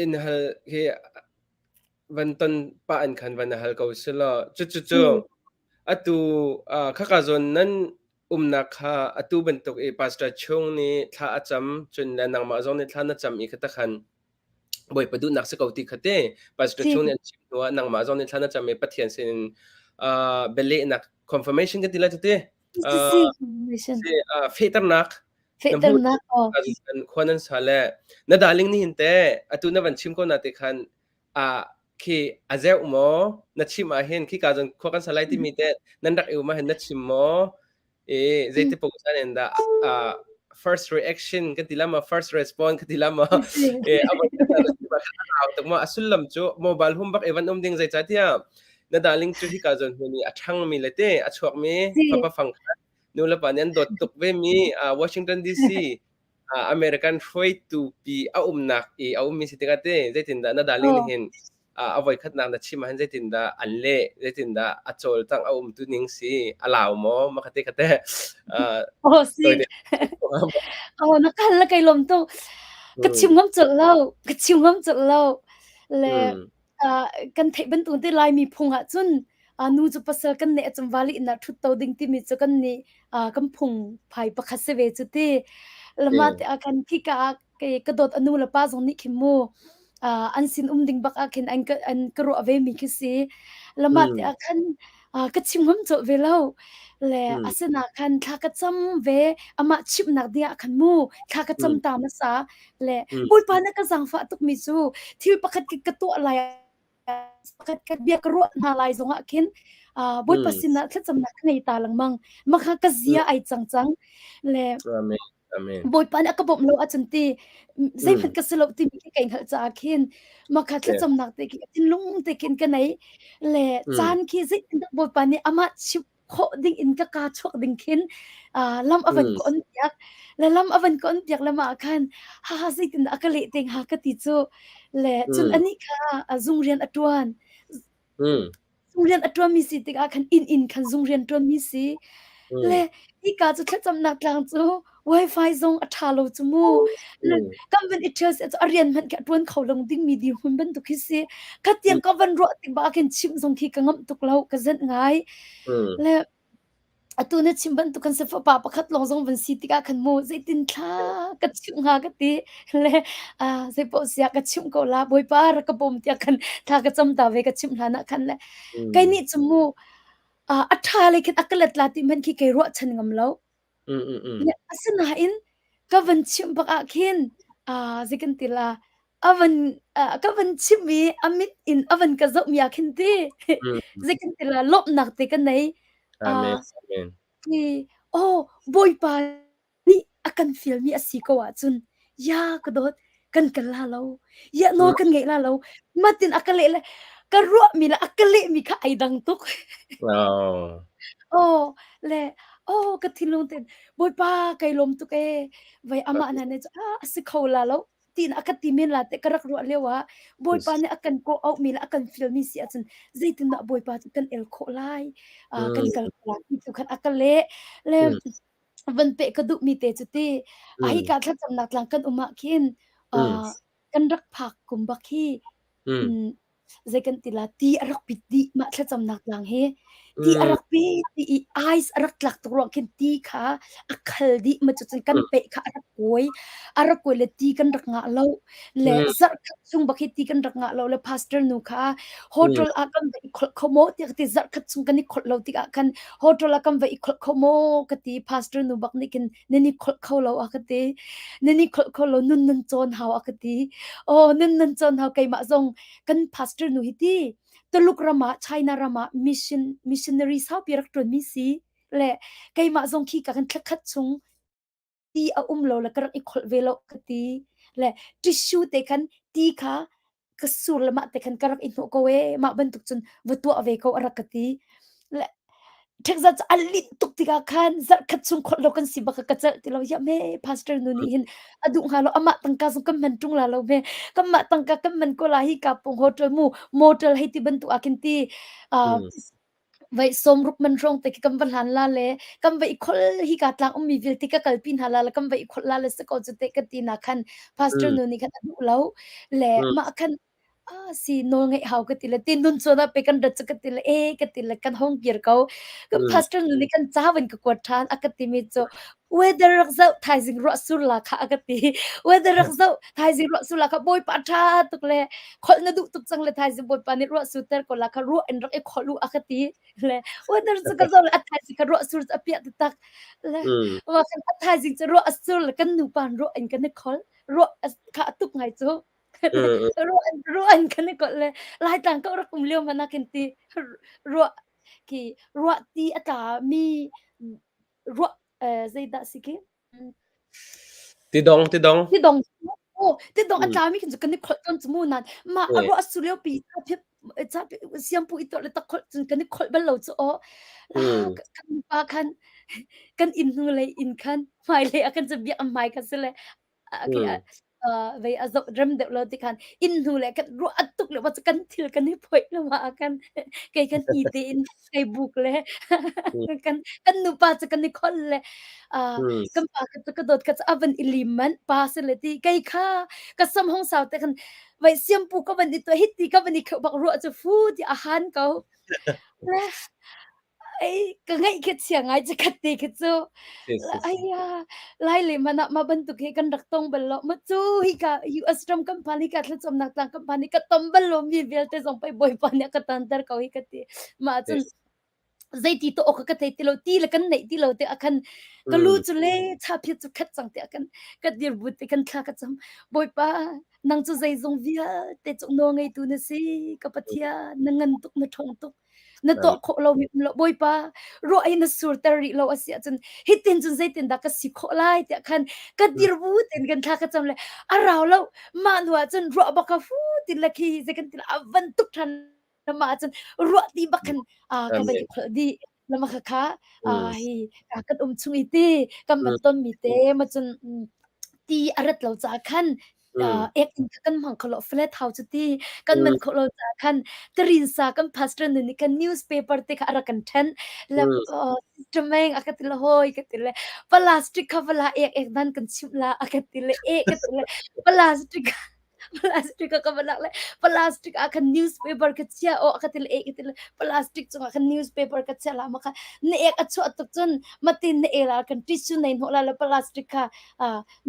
in hal hi van ton pah in khan van hal ko selaw cucu cu atu khaka zawn nan umnak kha atu bantuk i pastor Chung nih thla a cam cun le nangmah zong nih thla na cam i kha khan Bawipa duhnak si ko ti kha te pastor Chung nih an chim hnu ah nangmah zong nih thla na cam i Pathian sin bialehnak confirmation kan ti lai cu ti. Fehternak Fehternak aw. Khua nan sa le na darling ni hin te atu na van chim ko na te khan a khi a zeu maw na chim ah hin khi ka zon khua kan sa lai timi te nan rak i um ah hin na chim maw e zeiti pung san in da first reaction kan ti lama first response kan ti lama e tuk ma a sullam cu mobile hum bak evan um ding zei ca tiah na darling cu hika zon hmun i a ṭhangmi le te a chuakmi fapa fang kha nu le pa nih an dawt tuk ve mi Washington DC American hruaitu pi a umnak i a ummi si tikah te zeitindah na darling nih hin a voikhatnak na chim ahhin zeitindah an leh zeitindah a cawlcangh a umtu ning si a lau maw ma khate khate Oh si oh na kal la kai lom tu ka chim ngam chul lo ka chim ngam chul lo le kan theih bantuk te Laimi phung ah cun nu cu pasal kan neih ahcun vali inn ah ṭhutto ding timi cu kan nih kan phung phai pakhat si ve cu ti. Lama te ah khan khika ah kei ka dawt a nu le pa zong nih khin mu an sin um ding bak ah khin an ka an ka ruah ve mi khi si. Lama te ah khan ka chim ngam colh ve lo. Le asinain khan thla ka cam ve amah chimhnak ding ah khan mu thla ka cam ta hmasa. Le Bawipa na ka zaangfah tukmi cu thil pakhat ka tuah lai pakhat ka bia ka ruah hna lai zongah khin Bawipa sinah thlacamnak ka ngei ta lengmang. Makha ka zia ai cang cang. Le Amen. Amen. Bawipa nih a ka bawmh lo ahcun ti zeihmanh ka si lo timi khi kai hngalh caah khin makha thlacamnak te khi thinlung te khin ka nei le caan khi zeitindah Bawipa nih amah chimh. khawh ding in ka kaa chuak ding khin lam a van ka on piak. Le lam a van ka on piak le mah khan ha ha zeitin dah a ka leh te hnga ka ti cu. Le cun anih kha zung rian a ṭuan. Zung rian a ṭuanmi si tikah khan inn in khan zung rian ṭuanmi si. Le hika cu thlacamnak tlang cu wifi zong a ṭha lo cu mu. Le kan van i ṭhial si cu a rian hmanh khi a ṭuan kho lo dingmi dirhmun bantuk khi si. Khatiang ka van ruah tik bak khin chimh zong khi ka ngamh tuk lo, ka zenh ngai. Le Atu na chim bantuk kan si fapa pakhat lawng zong van si tikah khan mu zeitin thla ka chimh hnga ka ti le zeipaoh siah ka chimh ko la Bawipa rak ka bawm tiah khan thla ka cam ta ve ka chimh hlan ah khan le kei nih cu mu a ṭha lei khin a ka let la ti hmanh khi kei ruahchan ngam lo. Asinain ka van chimh bak ah khin zei kan ti la a van ka van chimh i a mit in a van ka zohmi ah khin ti zei kan ti la lawmhnak te ka nei. Amen. Amen. Ti oh Bawipa nih a kan fialmi a si ko ahcun ya ka dawt kan kal la lo ya nawl kan ngeih la lo matin a ka leh le ka ruahmi le a ka lehmi kha ai dang tuk. Oh. Oh le oh ka thinlung ten Bawipa kai lawm tuk ee vai amah hna nih cun ah a si kho la lo tiin a ka ti men la te ka rak ruah lio ah Bawipa nih a kan kawh auhmi le a kan fialmi si ahcun zeitindah Bawipa cu kan el khawh lai kan kal khawh lai ti tu khan a ka leh le van peh ka duhmi te cu ti a hika thlacamnak tlang kan um ah khin kan rak phak kum bak hi zei kan ti la ti a rak pit dih mah thlacamnak tlang hi ti a rak pit dih i ice a rak tlak tuk ruang khin ti kha a khal dih ma cucun kan peh kha a rak kuai a rak kuai le ti kan rak ngah lo le zarh khat chung bak hi ti kan rak ngah lo le pastor nu kha hotel ah kan va i kholh kho maw tiah ka ti zarh khat chung kan i kholh lo tikah khan hotel ah kan va i kholh kho maw ka ti pastor nu bak nih khin nan i kholh kho lo a ka ti nan i kholh kho lo nun nan cawn hau a ka ti oh nun nan cawn hau keimah zong kan pastor nu hi ti Tuluk ram ah China ram ah mission missionary saupi rak ṭuan mi si le keimah zong khi ka kan thlakhat chung ti a um lo le ka rak i kholh ve lo ka ti le tissue te khan ti kha ka sur le mah te khan ka rak i hnawh ko ee mah bantuk cun va tuah ve ko a rak ka ti le ṭhekzat cu a linh tuk tikah khan zarhkhat chung kholh lo kan si bak ka celh ti lo ya me pastor nu nih hin a duh hnga lo amah tangka zong kan hman ṭung la lo me kanmah tangka kan man ko la hi ka pong hotel mu motel hei ti bantuk ah khin ti Vai sawmruk man hrawng te khi kan va hlan la le kan va i kholh hika tlang ummi vialte ka kalpi hna la le kan va i kholh la le si ko cu teh ka ti na khan pastor nu nih khan a duh lo le mah khan ah si nawl ngeih hau ka ti le ti nun chuan ah pe kan rat cu ka ti le e ka ti le kan hong kir ko kan pastor nu nih kan ca van ka kuat ṭhan a ka ti mi cu weather rak zoh thaizing ruah sur la kha a ka ti weather rak zoh thaizing ruah sur la kha bawipa ṭha tuk le kholh na duh tuk cang le thaizing bawipa nih ruah sur ter ko la kha ruah in rak i kholh u a ka ti le weather cu ka zoh le a thaizing kha ruah sur cu a piah taktak le wa kan a thaizing cu ruah a sur le kan nupa ruah in kan i kholh ruah kha a tuk ngai cu ruah ruah in kan i kholh le laitlang ka rak um lio hmanh ah khin ti ruah khi ruah ti a tla mi ruah zeidah si khi Tidong tidong tidong oh tidong a tlami khin cu kan i kholh tawn cu mu nan mah a ruah su lio pi cha siampu i to le tak kholh cun kan i kholh bal lo cu aw kan pa khan kan inn hnu lei inn khan hmai lei a kan cu biak hmai kha si le vei a zoh rem deuh lo ti khan inn hnu le kan ruah at tuk le wa kan thil kan i phoih lo ma kan kei kan hi te in kei buk le kan kan nupa cu kan i khol le kan pa ka ka dot ka avan i lim man pa se le ti kei kha ka sam hong sau te kan vai siampu ka van i to hit ti ka van i kheu bak ruah cu fu ti a han ko le Ei, ka ngaih khi chia ngai chikkhat te khi cu. Ai lai le hmanh ah mah bantuk hi kan rak tong bal lo. Ma cu hika US ram kan phan hika thlacamnak tlang kan phan hi ka tom bal lo mi vialte zong pei Bawipa nih a ka tanter ko hi ka ti. Mah cun zeiti to awk ka thei ti lo ti le kan neih ti lo te ah khan ka lu cu le chaphiat cu khat cang te ah khan ka dir but te khan thla ka cam. Bawipa nang cu zeizong vialte cu nawl ngeitu na si ka Pathian na ngan tuk na ṭhawng tuk na tuah khawh lomi um lo bawipa ruah hi na surter rih lo a si ahcun hitin cun zeitin dah ka si khawh lai tiah khan ka dirbu ten kan thla ka cam le a rau lo mah hnu ah cun ruah bak ka fu tin le khi zei kan ti a van tuk than mah cun ruah ti bak khan ka van i kholh dih. Lama khakha hi kan um chung i ti kan van tonmi te ma cun ti a rat lo caah khan ek in kan hmang kho lo flat hau cu ti kan man kho lo caah khan tarin sa kan pastor nu nih kan newspaper te kha a rak kan ṭhen le sister Meng a ka ti le hoi ka ti le plastic kha vala ek ek dan kan chimh la a ka ti le e ka ti le plastic plastic ka va lak le plastic ah khan newspaper ka chia o ka til e ka til plastic chungah khan newspaper ka chia la ma kha na ek a chuah tuk cun matin na e la kan tissue nei hno la le plastic kha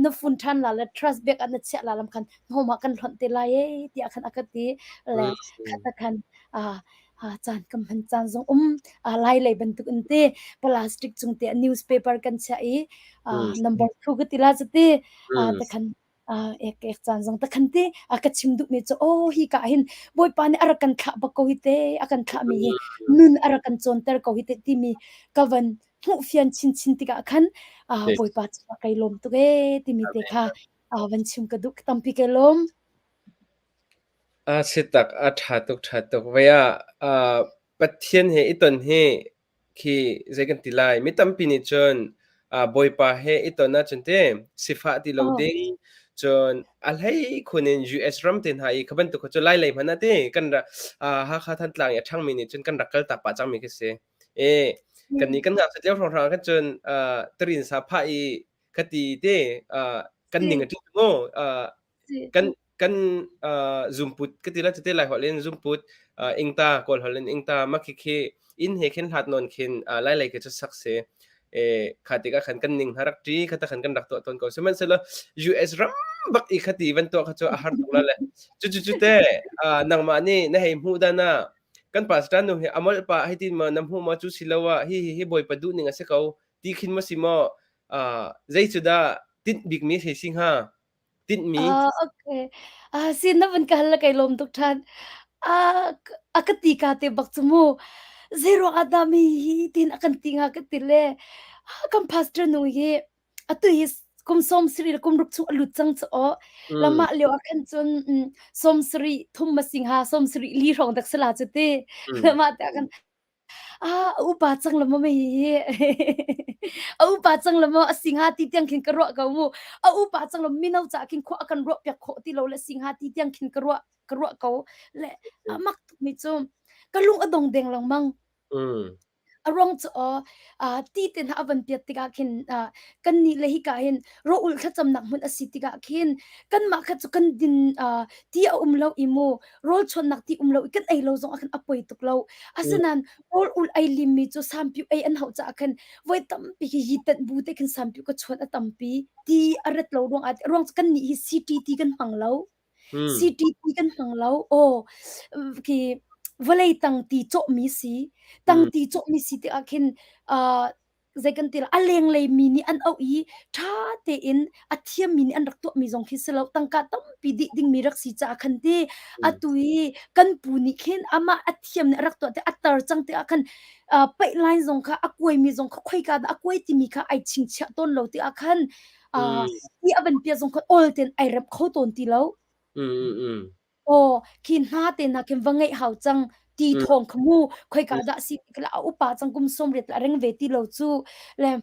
na fun than la le trash bag ah na chia la lam khan home ah kan hlonh te lai e tiah khan a ka ti le khata khan caan kam hman caan zong um lai lei bantuk in te plastic chung te newspaper kan chia i number 2 ka ti la chu ti ta khan Ek ek caan zong ta khan te a ka chim duhmi cu aw hi ka hin Bawipa nih a rak kan thlah bak ko hi te a kan thlahmi hi nun a rak kan cawnter ko hi te timi ka van hmuh fian chinchin tikah khan Bawipa cu kai lawm tuk ee timi te kha van chim ka duh tampi kai lawm. A si tak a ṭha tuk ṭha tuk. Vei ah Pathian he i ton hi khi zei kan ti lai mi tampi nih cun Bawipa he i ton ahcun te sifah ti lo ding cun a hlei khun in US ram te hna i kha bantuk kha cu lai lei hmanh ah te kan rak Hakha Thantlang i a ṭhangmi nih cun kan rak kal tak pah cangmi khi si. E kan nih kan ngakchiat lio hrawnghrang ah khan cun tarin sa phah i khati te kan ning a ṭi mu kan kan zumput ka ti la chute lai holh in zumput ingta kawl holh in ingta ma khi khi inn he khin hlat non khin lai lei khi chu sak se e kha tikah khan kan ning harak ṭi khata khan kan rak tuah ton ko sihmanhsehlaw US ram bak i khati van tuah kha chu a har tuk la le chu chu chu te nangmah nih na hei hmuh dan ah kan pastor nu hi amol pa hei tin ma na hmu ma chu silowa hi hi hi bawipa duh ning a si ko ti khin ma si maw zei cu dah tinh bik mi hei si hnga tinhmi? Ah, okay. Ah, sin na van ka hal le kai lawm tuk ṭhan. Ah, a ka ti ka te bak cu mu. Zeiruang ah dah mi hi tin a kan ti hnga ka ti le ah, kan pastor nu hi atu hi kum sawm sarih le kum ruk chung a lut cang cu aw. Lamah lio ah khan cun sawm sarih thum ma sing ha sawm sarih li hrawng dak sala cu ti. Lamah te ah khan Ah, a upa cang lo maw mei hi? A upa cang lo maw? A si hnga ti tiang khin ka ruah ko mu. A upa cang lo mino caah khin khua a kan ruah piak khawh ti lo le si hnga ti tiang khin ka ruah ka ruah ko. Le a mak tukmi cu ka lung a dong deng lengmang. A ruang cu aw ti te hna a van piat tikah khin kannih le hika hin rawh-ulh thlacamnak hmun a si tikah khin kanmah kha cu kan din ti a um lo i mu rawlchuannak ti um lo i kan ei lo zong ah khan a poi tuk lo. Asinain rawl ul ei limmi cu sampiu ei an hauh caah khan voi tampi hi hi tanh bu te khin sampiu ka chuan a tampi. Ti a rat lo ruangah ruang cu kannih hi CT ti kan hmang lo. CT ti kan hmang lo. Aw khi vawlei tang ti cawhmi si. Tang ti cawhmi si tikah khin zei kan ti a lenglei mi nih an auh i ṭha tein a thiammi nih an rak tuahmi zong khi si lo tangka tampi dih dingmi rak si caah khan ti atu i kan pu nih khin amah a thiam nih a rak tuah te a tar cang tikah khan paih line zong kha a kuaimi zong kha khoika dah a kuai timi kha ai chingchiah tawn lo tikah khan ti a van pia zong kha awl ten ai remh kho tawn ti lo. Aw, khi hna te hna khin va ngeih hau cang ti thawng kha mu khoika dah si ti kha a upa cang kum 80 la reng ve ti lo cu le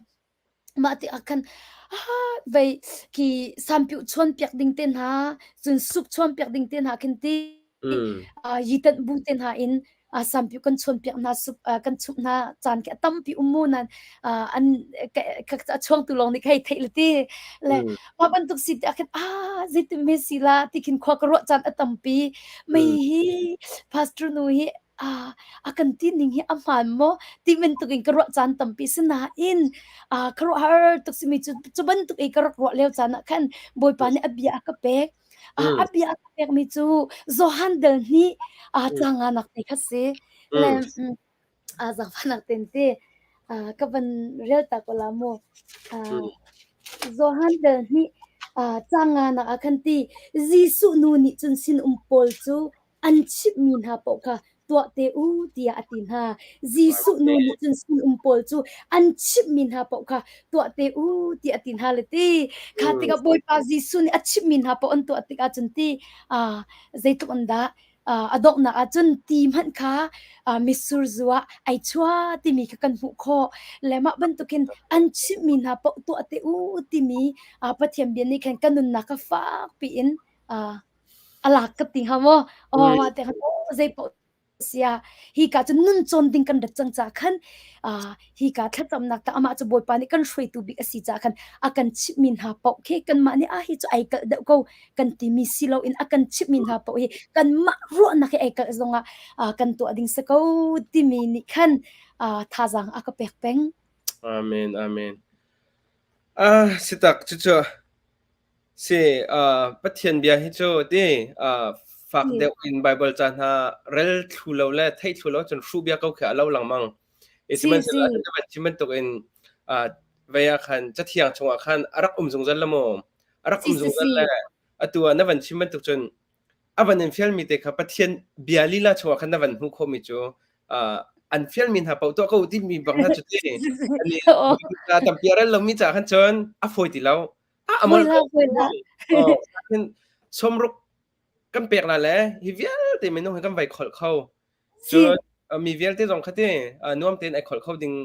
mah ti ah khan ah vei khi sampiu chuan piak ding te hna cun sup chuan piak ding te hna khin ti yi tanh bu te hna in sampiu kan chuan piak hna sup kan chumh hna caan khi a tampi um mu nan an a chuangtu lawng nih hei theih le ti le mah bantuk si ti ah khin ah zeitin me si la ti khin khua ka ruah caan a tampi mei hi pastor nu hi ah a kan ti ning hi a hmaan maw ti bantuk in ka ruah caan tampi sinain ka ruah har tuk simi cu cu bantuk i ka rak ruah lio caan ah khan Bawipa nih a bia a ka pek A bia a ka pekmi cu Johan dal hnih canga nak te kha si. Le zaangfahnak tein ti ka van rel ta ko la mu. Johan dal hnih canga nak ah khan ti Jesuh nu nih cun sinum pawl cu an chimhmi hna paoh kha tuah te u tiah a ti hna. Jesuh nu nih cun sinum pawl cu an chimhmi hna paoh kha tuah te u tiah a ti hna le ti. Kha tikah Bawipa Jesuh nih a chimhmi hna paoh an tuah tikah cun ti zeitluk in dah A donghnak ahcun ti hmanh kha mitsur zu ah ai chua timi kha kan hmuh khawh. Le mah bantukin an chimhmi hna paoh tuah te u timi Pathian bia nih khan kan nunnak kha fak piin a lak ka ti hnga maw? Aw mah te khan zei paoh sia hika cu nun cawn ding kan rat cang ca khan hika thlacamnak ta amah cu Bawipa nih kan hruaitu bik a si ca khan a kan chimhmi hna paoh khi kanmah nih a hi cu ai kalh deuh ko kan timi si loin a kan chimhmi hna paoh hi kanmah ruahnak hi ai kalh zongah kan tuah ding si ko timi nih khan thazaang a ka pek peng. Amen amen. Ah sitak cucu Si, Pathian bia hi cu ti fak deuh in Baibal ca hna rel thlu lo le theih thlu lo cun hruh bia ko khi a lo lengmang. I sihmanhsehlaw na van chim bantukin vei ah khan Cathiang chungah khan a rak um zungzal la maw? A rak um zungzal le atu ah na van chim bantuk cun a van in fialmi te kha Pathian bia lila chungah khan na van hmuh khawhmi cu an fialmi hna paoh tuah ko timi bang hna cu ti. Ani tampi a rel lomi caah khan cun a fawi ti lo. A Fawi hlah, fawi hlah. Hin sawmruk kan pek la le hi vialte minung hi kan vai kholh kho. Cun mi vialte zong kha ti nuam tein ai kholh kho ding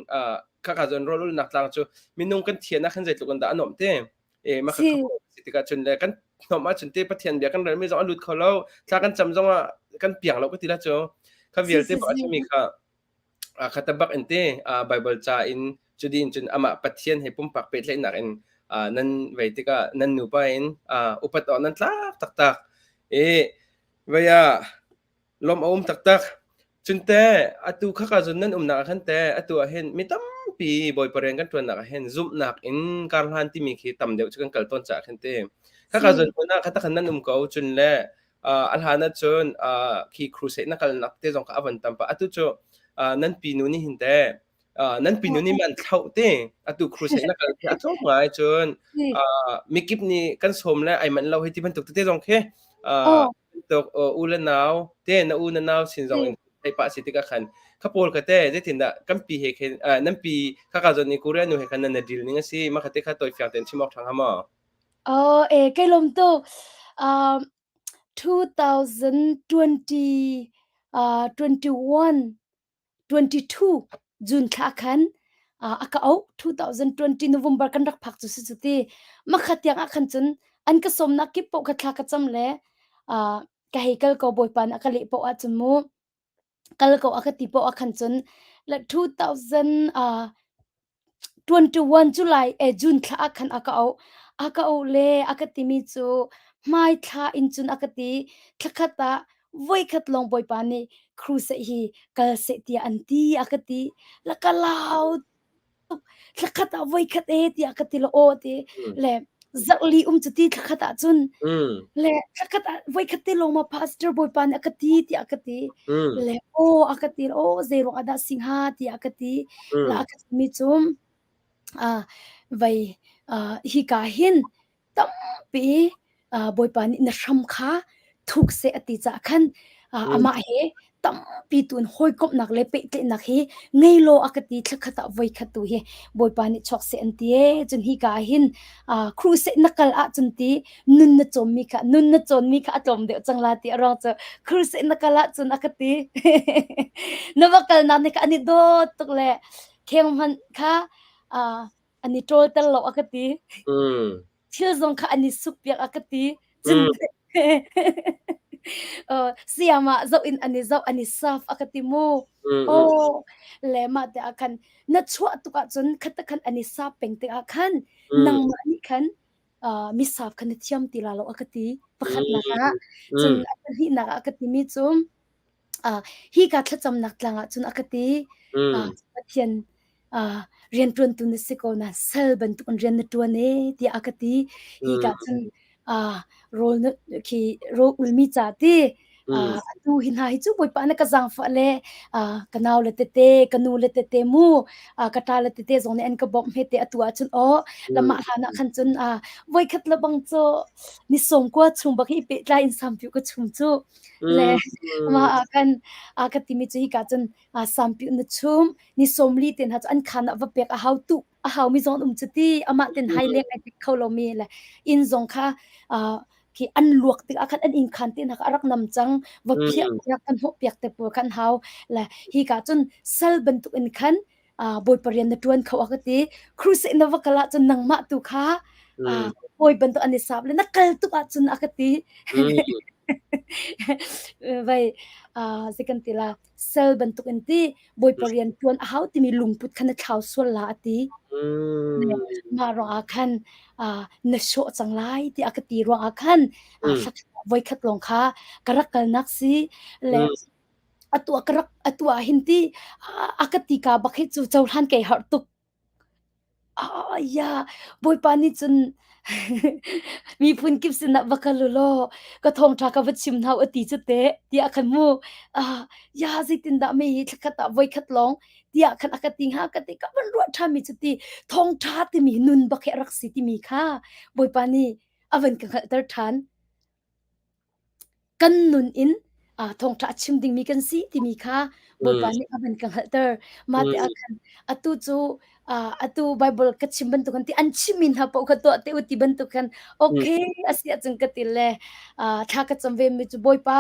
khaka zon rawl ulnak tlang cu minung kan thian ah khan zeitluk in dah a nuamh te. E ma kha si tikah cun le kan hnomh ahcun te Pathian bia kan relmi zong a lut kho lo. Thla kan cam zong ah kan piang lo ka ti la cu. Kha vialte bak a chimmi kha Kha bak in te Baibal ca in cudin cun amah Pathian he pumpak pehtlaihnak in nan vei tikah nan nupa in upat awk nan tlak taktak. I vei ah lawmh a um taktak. Cun te atu khaka cun nan umnak ah khan te atu ah hin mi tampi Bawipa rian kan ṭuannak ah hin zumhnak in karhlan timi khi tam deuh cu kan kal tawn caah khin te. Khaka cun hmun ah kha khan nan um ko cun le a hlan ahcun khi crusade na kalnak te zong kha a van tam pah. Atu cu nan pinu nih hin teh nan pinu nih man thlauh te atu crusade na kal khi a tlawm ngai cun mikip nih kan sawm le ai manh lo hei ti bantuk tete zong khi tuk u le nau te na u na nau sin zong in thei pah si tikah khan kha pawl ka te zeitindah kan pi he khin nan pi kha ka zon ni Korea nu he khan nan na deal ning a si ma kha te kha toi fiang ten chim awk thang ha maw? Oh, eh, kai lawm tuk. 2020, 21, 22 June thla khan a ka auh. 2020 November kan rak phak cu si cu ti. Makhat tiang ah khan cun an ka sawmnak kip paoh kha thla ka cam le ka hei kal ko Bawipa nih a ka leh paoh ahcun mu. Kal ko a ka ti paoh ah khan cun like 2000 21 July eh June thla ah khan a ka auh. A ka auh le a ka timi cu hmaithla in cun a ka ti. Thlakhat ah voikhat lawng Bawipa nih crusade hi kal seh tiah an ti a ka ti. La ka lau tuk. Thlakhat ah voikhat e tiah ka ti la aw ti. Le zarhli um cu ti thlakhat ah cun le thlakhat ah voikhat te lawng ma pastor Bawipa nih a ka ti tiah a ka ti. Le aw a ka ti aw zei ruang ah dah si hnga tiah a ka ti. La a ka timi cu vai hika hin tampi Bawipa nih na hram kha thuk seh a ti caah khan amah he tampi tu in hawikomhnak le pehtlaihnak hi ngei law a ka ti thlakhat ah voikhat tu hi Bawipa nih chuak seh an ti ee cun hika ah hin crusade na kal ahcun ti nun na cawmmi kha nun na cawnmi kha a tlawm deuh cang la ti a ruang cu crusade na kal ahcun a ka ti na va kalnak nih kha an i dawt tuk le kheng hmanh kha an i ṭawl ter lo a ka ti. Thil zong kha an i suk piak a ka ti. Cun siam ah zoh in an i zoh an i saf a ka ti mu. Oh, le mah te ah khan na chuah tuk ahcun khat khan an i sap peng tik ah khan nangmah nih khan misap kha na thiam ti la lo a ka ti. Pakhatnak ah cun a pahnihnak ah a ka timi cu Hika thlacamnak tlang ah cun a ka ti. Pathian rianṭuantu na si ko nain sal bantukin rian na ṭuan ee tiah a ka ti. Hika cun rawl na khi rawl ulmi ca ti atu hi hna hi cu Bawipa na ka zaangfah le ka nau le tete, ka nu le tete mu, ka ṭa le tete zong nih an ka bawmh hme te atu ahcun aw lamah hlan ah khan cun voikhat le bang cu ni sawmkua chung bak hi pehtlai in sampiu ka chum cu. Le mah ah khan a ka timi cu hika cun sampiu na chum ni 40 te hna cu an khan ah va pek a hau tu a hau mi zong an um cu ti amah ten hai leng ai pek kho lomi le inn zong kha. Khi an luak tikah khan an inn khan te hna kha a rak nam cang. Va phiah piak kan hnawh piak te pawl khan hau. Le hi ka cun sal bantuk in khan Bawipa rian na ṭuan kho a ka ti. Crusade na va kal ahcun nangmah tu kha hawi bantuk an i sap le na kal tuk ahcun a ka ti. Vai zei kan ti la sal bantuk in ti Bawipa rian ṭuan a hau timi lungput kha na thlau sual la a ti. Mah ruangah khan na sawh cang lai tiah a ka ti ruangah khan voikhat lawng kha ka rak kalnak si le atu ah ka rak atu ah hin ti a ka ti ka bak hi cu cohlan kei harh tuk. Ah ya Bawipa nih cun miphun kip sinah va kal u law ka thawngṭha ka va chim hna u a ti cu teh tiah khan mu ah ya zeitindah mei hi thlakhat ah voikhat lawng tiah khan a ka ti hnga ka ti ka van ruah ṭhanmi cu ti thawngṭha timi nun bak hi a rak si timi kha Bawipa nih a van ka hngalhter ṭhan. Kan nun in thawngṭha a chim dingmi kan si timi kha Bawipa nih a van ka hngalhter. Mah ti ah khan atu cu atu Bible ka chim bantuk khan ti an chimmi hna paoh kha tuah te u ti bantuk khan okay a si ahcun ka ti le thla ka cam ve mi cu Bawipa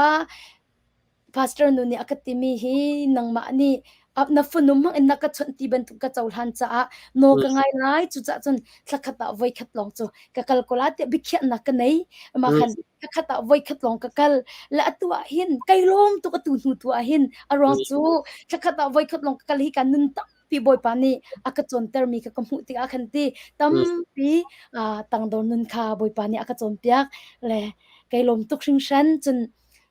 Pastor nu nih a ka timi hi nangmah nih na fanu hmang in na ka chawnh ti bantuk ka cohlan caah nawl ka ngai lai. Cucaah cun thlakhat ah voikhat lawng cu ka kal ko la tiah biakhiahnak ka nei. Mah khan thlakhat ah voikhat lawng ka kal. Le atu ah hin kai lawm tuk atu hnu tu ah hin a ruang cu thlakhat ah voikhat lawng ka kal hi ka nun tampi Bawipa nih a ka cawntermi kha ka hmuh tikah khan ti tampi tangdor nun kha Bawipa nih a ka cawnpiak. Le kai lawm tuk hringhran. Cun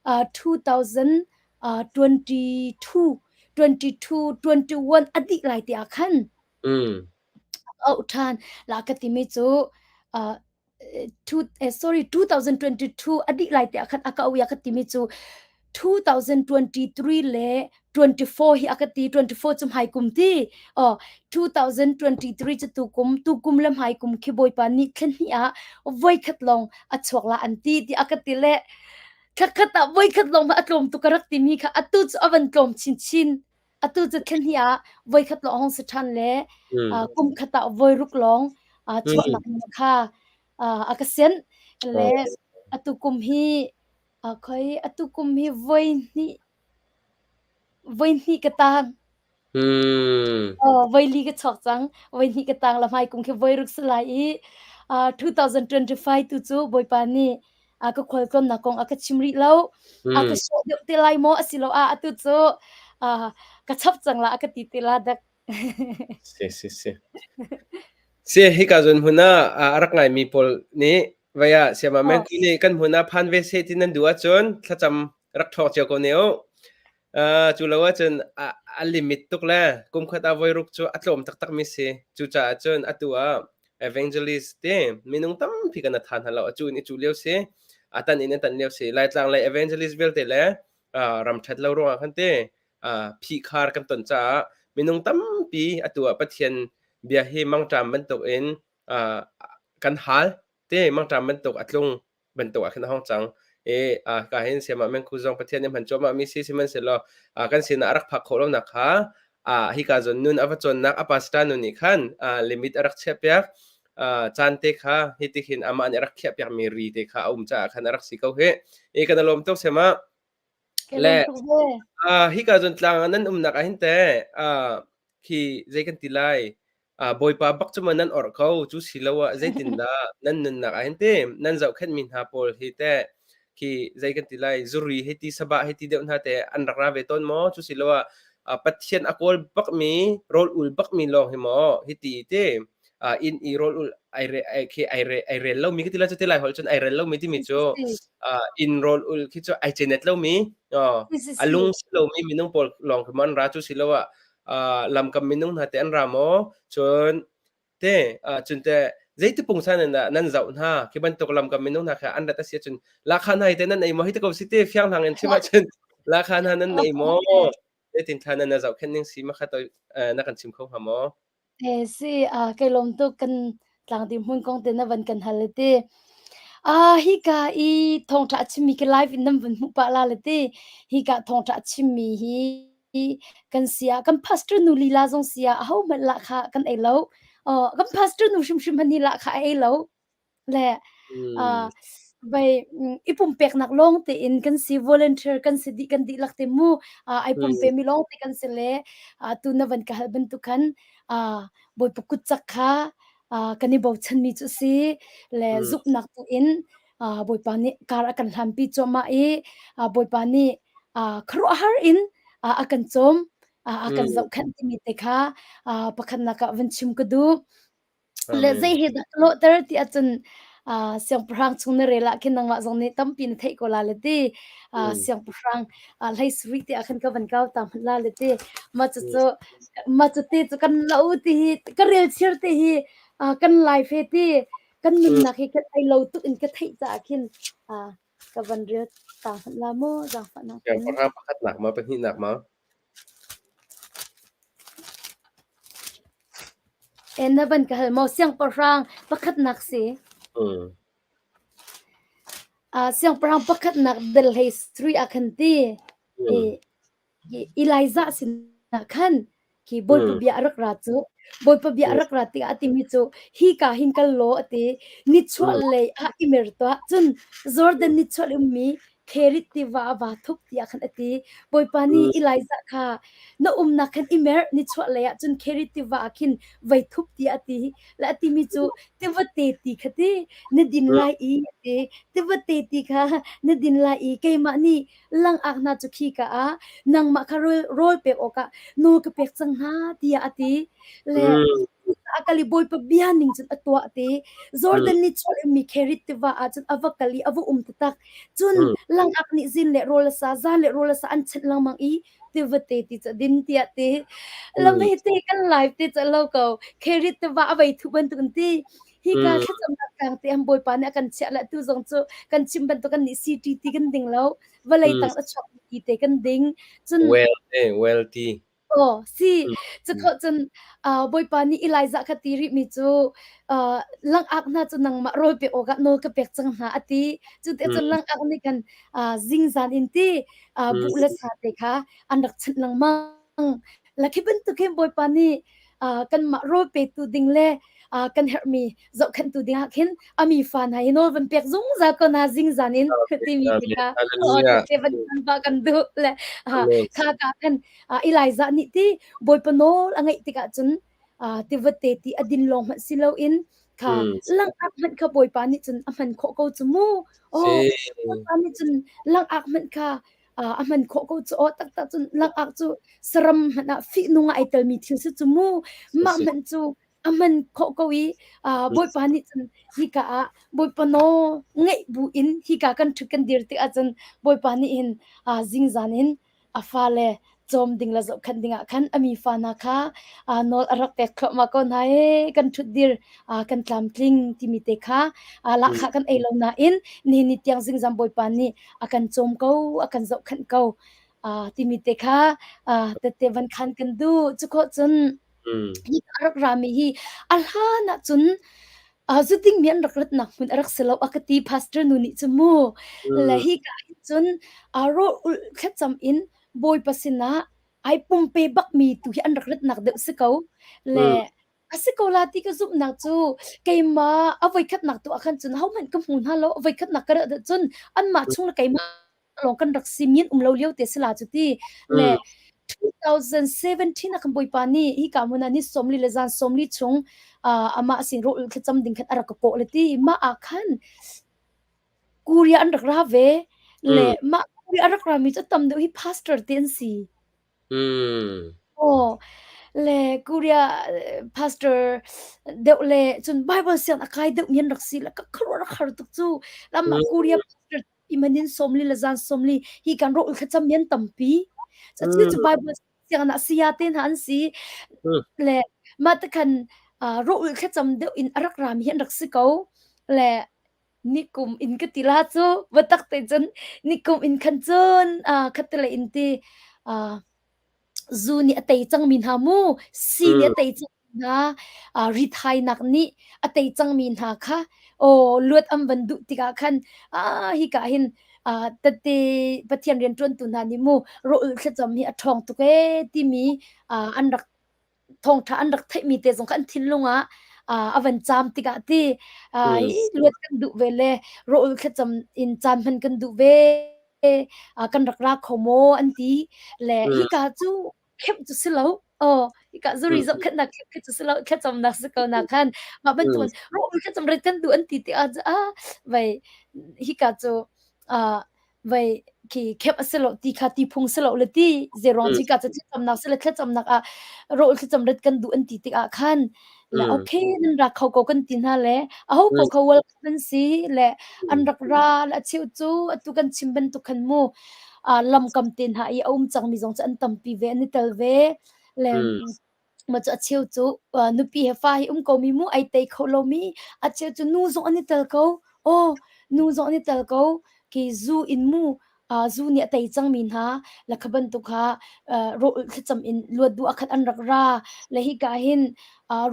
2022 22 21 a dih lai te ah khan auh ṭhan la ka timi cu two, sorry 2022 a dih lai te ah khan a ka auh i a ka timi cu 2023 le 24 hi a ka ti 24 cu hmai kum ti oh 2023 cu tukum tukum le hmai kum khi bawipa nih thlen hnih ah voikhat lawng a chuak la an ti ti a ka ti le thlakhat ah voikhat lawng a tlawm tu ka rak timi kha atu cu a van tlawm chinchin atu cu thlen hnih ah voikhat lawng hong si ṭhan le kum khat ah voiruk lawng chuahnak kha a ka sian le atu kum hi khoi atu kum hi voi hnih Voi hnih ka tang. Aw, voi li ka chuak cang. Voi hnih ka tang la hmai kum khi voi ruk si lai i 2025 tu cu Bawipa nih a ka khualtlawnnak kong a ka chim rih lo. A ka sawh deuh te lai maw asiloah atu cu ka chap cang la a ka ti te la dak. Si si si. Si hika zawn hmun ah a rak ngaimi pawl nih vai ah siama men nih kan hmun ah phan ve seh ti nan duh ahcun thlacam rak ṭhawng cio ko ne u. Cu lo ahcun a limit tuk le kum khat ah voi ruk cu a tlawm taktak mi si. Cucaah cun atu ah evangelist te minung tampi kan tha hna lo. A cu in i cu lio si. A tan in a tan lio si. Laitlang lei evangelist vialte le ram ṭhat lo ruangah khan te phihkhar kan ton caah minung tampi atu ah Pathian bia hi mangṭam bantuk in kan hal te mangṭam bantuk a tlung bantuk ah khin a hong cang. I ka hin siamah mengkhu zong Pathian nih hman cuahmah mi si sihmanhsehlaw kan sinah a rak phak khawh lonak kha hika zawn nun a va cawnnak a pastor nu nih khan limit a rak chiahpiak caan te kha hi ti khin amah nih a rak khiahpiak mi ri te kha a um caah khan a rak si ko hi. I kan lawm tuk siamah. Le hika zawn tlang ah nan umnak ah hin teh khi zei kan ti lai Bawipa bak cu maw nan orh ko cu si lo ah zeitindah nan nunnak ah hin ti nan zohkhenhmi hna pawl hi teh khi zei kan ti lai zuri hei ti sabah hei ti deuh hna teh an rak ra ve tawn maw cu si lo ah Pathian a kawl bakmi rawl ul bakmi lawng hi maw hi ti ti inn i rawl ul ai re ai khi ai re ai rel lomi khi ti lai cu ti lai holh cun ai rel lomi timi cu inn rawl ul khi cu ai cenet lomi a lung si lomi minung pawl lawng khi maw an ra cu si lo ah lamkam minung hna te an ra maw cun te cun te zeiti pungsan in dah nan zoh hna khi bantuk lamkam minung hna kha an rat a si ahcun lakha hna hi te nan ei maw hi te ko si te fiang hlang in chim ahcun lakha hna nan ei maw zeitin thla nan na zohkhenh ning si ma kha to na kan chim kho hnga maw Si, kai lawm tuk kan tlangding hmun kong te na van kan hal le ti. Hika i thawngṭha a chimmi khi live in nan van hmuh pah la le ti. Hika thawngṭha a chimmi hi kan si ah kan pastor nu lila zong si ah ahohmanh lahkhah kan ei lo. Kan pastor nu hrimhrim hmanh hi lahkhah a ei lo. Le. Vai i pumpeknak lawng tein kan si, volunteer kan si dih kan dihlak te mu. Ai pumpe mi lawng te kan si le tu na van ka hal bantuk khan Bawipa kutcak kha kan i bochan mi cu si le zumhnak tu in Bawipa nih kar a kan hlanpi cuahmah i Bawipa nih khuaruahhar in a kan cawm, a kan zohkhenh timi te kha pakhatnak ah van chim ka duh. Le Amen. zei hi dah ka lawhter ti ahcun siangpahrang chung na rel ah khin nangmah zong nih tampi na theih ko la le ti. Siangpahrang hlei sarih te ah khan ka van kau ta hmanh la le ti. Mah cucu mah cu te cu kan lo ti hi ka rel chir te hi kan life he ti kan nunnak hi kan ei lo tuk in ka theih caah khin ka van rel ta hmanh la mu zaangfahnak in. Siangpahrang pakhatnak ma pahnihnak ma? E na van ka hal maw siangpahrang pakhatnak si? Siangpahrang pakhatnak dal hlei sarih ah khan ti. I Elijah sinah khan khi Bawipa bia a rak ra cu. Bawipa bia a rak ra tikah a timi cu hika hin kal law a ti. Nichuah lei ah i mer tuah. Cun Jordan nichuah lei ummi Kherith tiva ah vaa thup tiah khan a ti. Bawipa nih Elijah kha na umnak khan i mer nichuah lei ah cun Kherith tiva ah khin vai thup tiah a ti. Le a timi cu tivate ti kha ti na din lai i a ti. Tivate ti kha na din lai i keimah nih langak hna cu khika ah nangmah kha rawl pek awkah nawl ka pek cang hna tiah a ti. Le a kal i Bawipa bia ning cun a tuah ti. Jordan nih chuah mi Kherith tiva ah cun a va kal i a va um taktak. Cun langak nih zin le rawl a sa, zan le rawl a sa an chanh lengmang i tivate ti cu din tiah ti. Lam hi te kan live te cu lo ko. Kherith tiva a vei thu bantuk in ti. Hika thlacamnak tlang te an Bawipa nih a kan chiah le tu zong cu kan chim bantuk kan nih CT ti kan ding lo. Vawlei tang a chuak ti te kan ding. Cun Well, eh, well ti. Aw, si. Cukhawh cun Bawipa nih Elijah kha ti rihmi cu langak hna cu nangmah rawl pek awkah nawl ka pek cang hna a ti. Cu te cun langak nih khan zingzan in ti buh le sa te kha an rak chanh lengmang. La khi bantuk hin Bawipa nih kanmah rawl petu ding le kan herhmi zohkhenhtu ding ah khin a mi fa hna hi nawl van pek zungzal ko hna zingzan in timi te kha te van van kan duh le kha ka khan Elijah nih ti Bawipa nawl a ngeih tikah cun tivate ti a din lawng hmanh si loin kha langak hmanh kha Bawipa nih cun a hman khawh ko cu mu. Oh, Bawipa nih cun langak hmanh kha a hman khawh ko cu aw taktak cun langak cu saram hmanh ah fihnung ah ai telmi thil si cu mu. Mah hmanh cu a hman khawh ko i Bawipa nih cun hika ah Bawipa nawl ngeih bu in hika kan ṭhut kan dir tikah cun Bawipa nih hin zingzan in a fale cawm ding le zohkhenh ding ah khan a mi fa hna kha nawl a rak pek thluahmah ko hna i kan ṭhutdir kan tlamtling timi te kha lahkhah kan ei lo nain nihin ni tiang zingzam Bawipa nih a kan cawm ko a kan zohkhenh ko timi te kha tette van khan kan duh. Cukhawh cun hi a rak rami hi a hlan ah cun zu dingmi an rak ratnak hmun a rak si lo a ka ti pastor nu nih cu mu. Le hi ka hin cun rawl ulh thlacam in Bawipa sinah ai pumpe bakmi tu hi an rak ratnak deuh si ko. Le a si ko la ti ka zumhnak cu keimah a voikhatnak tu ah khan cun hohmanh ka hmu hna lo a voikhatnak ka rat cun anmah chung le keimah lawng kan rak si min um lo lio te si la cu ti le 2017 ah kan bawipa nih hika hmun ah ni 40 le zan 40 chung amah sin ro thlacam ding khan a rak ka kawh le ti mah ah khan Korea an rak ra ve le mah Korea a rak ra mi cu tam deuh hi pastor te an si Aw, le Korea pastor deuh le cun Bible siang a kai deuh mi an rak si le ka khuaruah rak har tuk cu. Lamah Korea pastor imanin 40 le zan 40 hi kan ro thlacam mi an tampi. Cu cu Bible siang ah saya te hna an si. Le mah te khan ro thlacam deuh in a rak ra mi hi an rak si ko. Le Nikum in ka ti la cu biatak te cun nikum in khan cun khattelei in ti zu nih a tei cangmi hna mu si nih a tei cangmi hna rithainak nih a tei cangmi hna kha aw luat an van duh tikah khan hika hin tette Pathian rianṭuantu hna nih mu rawlulh thlacam hi a ṭhawng tuk ee timi an rak thawngṭha an rak theihmi te zong kha an thinlung ah a van caam tikah ti luat kan duh ve le rawl thlacam in caan hman kan duh ve kan rak ra kho maw an ti le hika cu khemh cu si lo. Aw, hika zuri zohkhenhnak khemh khi cu si lo, thlacamnak si ko na khan. Mah bantukin rawl thlacam ret kan duh an ti tikah ah vai hika cu vai khi khemh a si lo ti kha ti phung si lo le ti zeruang hika cu thlacamnak si le thlacamnak ah rawl thlacam ret kan duh an ti tikah khan le okay nan ra kho ko kan ti hna le aho ko kho welcome an si le an rak ra le a cheu cu atu kan chim bantuk khan mu lamkam te hna i a um cangmi zong cu an tampi ve an i tel ve le mah cu a cheu cu nupi he fa he um komi mu ai tei kho lomi a cheu cu nu zong an i tel ko aw nu zong an i tel ko ki zu in mu zu nih a tei cangmi hna la kha bantuk kha rawh thlacam in luat duh ah khan an rak ra le hika hin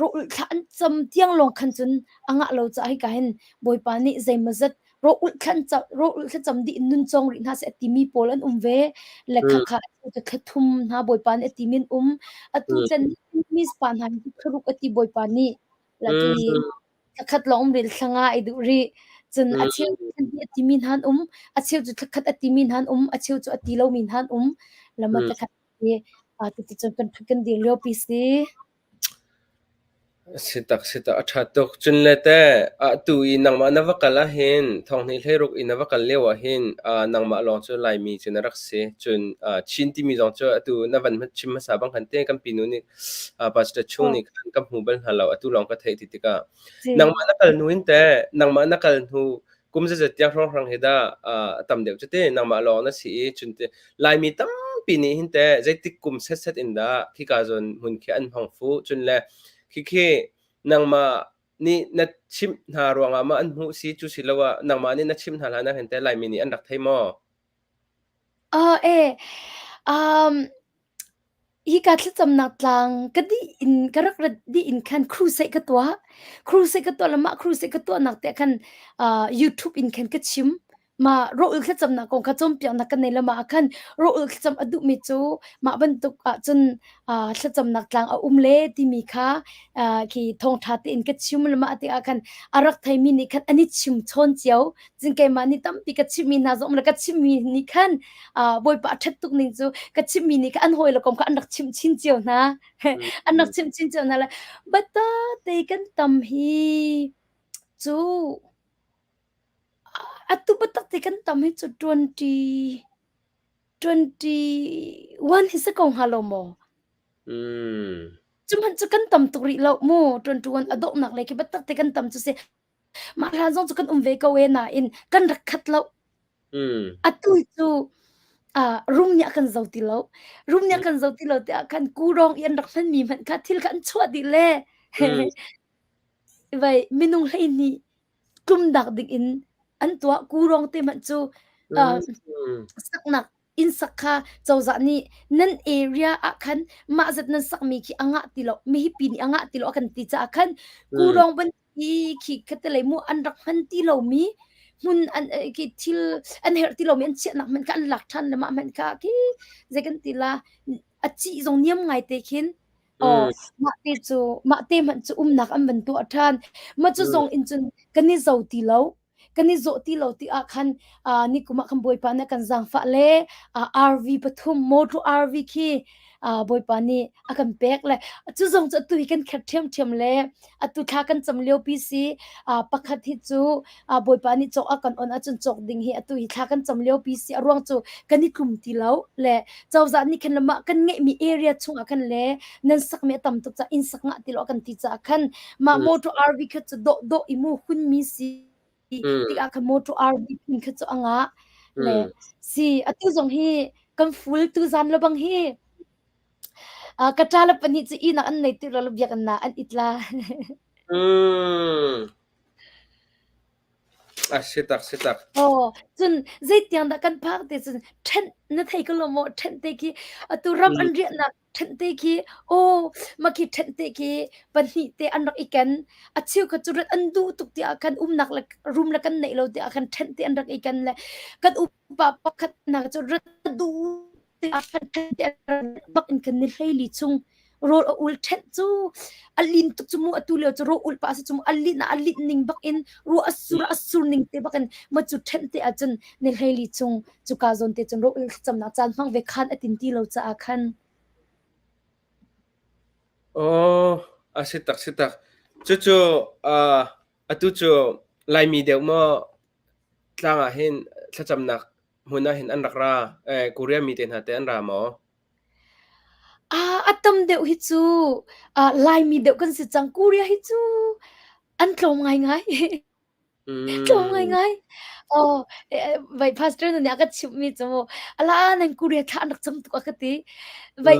rawh thla an cam tiang lawng khan cun a ngah lo caah hika hin Bawipa nih zeimawzat rawh-ulh thlacam dih in nun cawng rih hna seh a timi pawl an um ve. Le khakha cu thla thum hna Bawipa nih a timi an um. Atu can Miss pa hna hi thlaruk a ti Bawipa nih. La tu hi thlakhat lawng um rih thla nga ai duh rih. Cun a cheu a timi hna an um. A cheu cu thlakhat a timi hna an um. A cheu cu a ti lomi hna an um. Lama thlakhat hi cuticun kan kan dir lio pi si. Si tak si tak, a ṭha tuk. Cun le teh, atu i nangmah na va kal ahhin thonghnih hleiruk i na va kal lio ahhin nangmah lawng cu Laimi cu na rak si. Cun Chin timi zong cu atu na van chim hmasa bang khan te kan pinu nih Pastor Chung nih khan ka hmu bal hna lo, atu lawng ka theih ti tikah. Nangmah na kal hnu in teh, nangmah na kal hnu kum zeizat tiang hrawnghrang hi dah a tam deuh cu ti nangmah lawng na si i cun ti Laimi tampi nih hin teh zeitik kum setset in dah khika zawn hmun khi an hmang fuh cun le khikhi nangmah nih na chimh hna ruangah ma an hmuh si cu si lo ah nangmah nih na chimh hna hlan ah hin teh Laimi nih an rak thei maw? Ah eh um Hika thlacamnak tlang ka dih in ka rak rat dih in khan crusade ka tuah. Crusade ka tuah le mah crusade ka tuahnak te ah khan uh, YouTube in khan ka chim. Mah rawh-ul thlacamnak kong kha cawnpiaknak ka nei le mah ah khan rawh-ul thlacam a duhmi cu mah bantuk ahcun uh, thlacamnak tlang a um le timi kha uh, khi thawngṭha tein ka chim le mah tikah khan a rak theimi nih khan an i chim chawn cio. Cun keimah nih tampi ka chimhmi hna zong le ka chimhmi nih khan Bawipa a ṭhat tuk ning cu ka chimhmi nih khan an hawile kong kha an rak chimh chin cio hna. An rak chimh chin cio hna le bata te kan tam hi cu atu biatak te kan tam hi cu 20 21 hi si ko hnga lo maw? Cu hmanh cu kan tam tuk rih lo mu 21 a dawhnak le khi biatak te kan tam cu si Mah hlan zong cu kan um ve ko e nain kan rak khat lo. Atu cu rum nih a kan zo ti lo. Rum nih a kan zo ti lo tiah khan kurong i an rak hmanmi hmanh kha thil kha an chuah dih le vai minung 12 tlumdak ding in an tuah kurong te hmanh cu saknak Inn sak kha cozah nih nan area ah khan mah zat nan sakmi khi a ngah ti lo, mihipi nih a ngah ti lo a kan ti caah khan kurong ban hi khi khatalei mu an rak hman ti lomi hmun an khi thil an herh ti lomi an chiahnak hmanh kha an lak ṭhan le mah hmanh kha khi zei kan ti la a cih zong niam ngai te khin aw mah te cu mah te hmanh cu umnak an van tuah ṭhan mah cu zong in cun kan i zo ti lo Kan i zawh ti lo ti ah khan uh, nikum ah khan Bawipa nih a kan zaangfah le uh, RV pathum motor RV khi uh, Bawipa nih a kan pek le cu zong cu atu hi kan kher ṭhiamṭhiam le atu thla kan cam lio pi si uh, pakhat hi cu uh, Bawipa nih cawk a kan on ahcun cawk ding hi atu hi thla kan cam lio pi si a ruang cu kan i tlum ti lo le cozah nih khan lamah kan ngeihmi area chungah khan le nan sakmi a tam tuk caah inn sak ngah ti lo a kan ti caah khan Mah motor RV kha cu dawhdawh i mu hunmi si tikah khan motor RV phun kha cu a ngah. Le si atu zong hi kan full tu zan lo bang hi ka ṭa le pahnih cu ihnak an nei ti lo biakinn ah an it la. A si tak si tak. Aw, cun zeitiang dah kan phak te cun ṭhenh na thei ko lo maw ṭhenh te khi atu ram an riahnak ṭhenh te khi aw mah khi ṭhenh te khi pahnih te an rak i ken a cheu kha cu rat an duh tuk tiah khan umnak le room le kan neih lo tiah khan ṭhenh te an rak i ken le kan upa pakhat nak cu rat duh tiah khan ṭhenh te bak in kan ni hleili chung. Rawl a ul ṭhenh cu a lin tuk cu mu atu lio cu rawl ul pah si cu mu a linh ah a linh ning bak in ruah a sur a sur ning te bak in ma cu ṭhenh te ahcun ni hleili chung cuka zawn te cun rawl ul thlacamnak caan hmang ve khan a tin ti lo caah khan. Aw, a si tak si tak. Cucu uh, atu cu Laimi deuh maw tlang ah hin thlacamnak hmun ah hin an rak ra? Eh, Korea mi te hna te an ra maw? Ah, a tam deuh hi cu ah, Laimi deuh kan si cang. Korea hi cu an tlawm ngaingai. Tlawm ngaingai. Aw, eh, vai pastor nih a ka chimhmi cu mu, ala nan Korea thla an rak cam tuk a ka ti. Vai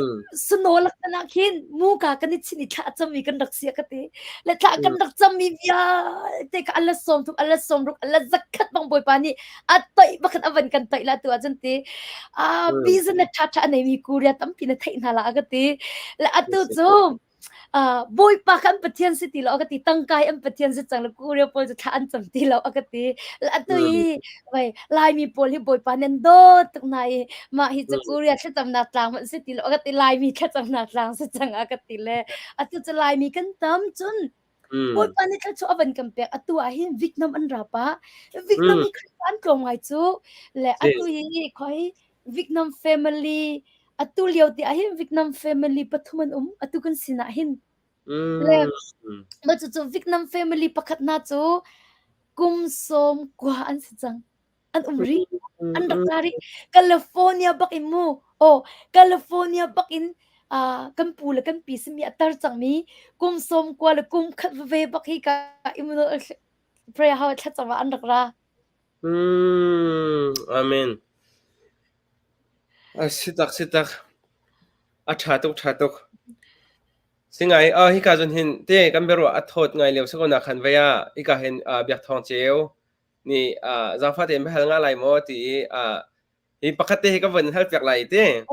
snow lak tan ah khin muka kan i chinh i thla a cammi kan rak si a ka ti. Le thla kan rak cammi vialte kha ala 30, ala 60, ala zakhat bang Bawipa nih a toih bakhat a van kan toih la tu ahcun ti. Ah, business ṭha ṭha a neimi Korea tampi na theih hna la a ka ti. Le atu cu Bawipa kha an Pathian si ti lo a ka ti. Tangka hi an Pathian si cang lo. Korea pawl cu thla an cam ti lo a ka ti. Atu hi vai Laimi pawl hi Bawipa nan dawt tuk hna i mah hi cu Korea thlacamnak tlang hmanh si ti lo a ka ti. Laimi thlacamnak tlang si cang a ka ti le atu cu Laimi kan tam cun Bawipa nih thluachuah a van kan pek. Atu ah hin Vietnam an ra pah. Vietnam hi Khrihfa an tlawm ngai cu. Le atu hi khoi Vietnam family atu lio te ah hin Vietnam family pathum an um atu kan sinah hin. Le mah cucu Vietnam family pakhat hna cu kum 90 an si cang. An um rih. An rak ra rih. California bak in mu. Oh, California bak in uh, kan pu le kan pi simi a tar cangmi kum 90 le kum khat veve bak hi ka immuno prayer house thlacam ah an rak ra. Amen. A si tak si tak. A ṭha tuk ṭha tuk. Singai a hika zun hin te kan biaruah a thawt ngai lio sako na khan vei ah hika hin biak thawng ceu nih zaangfah tein biahal nga lai maw ti i hi pakhat te hi ka vun hal piak lai ti.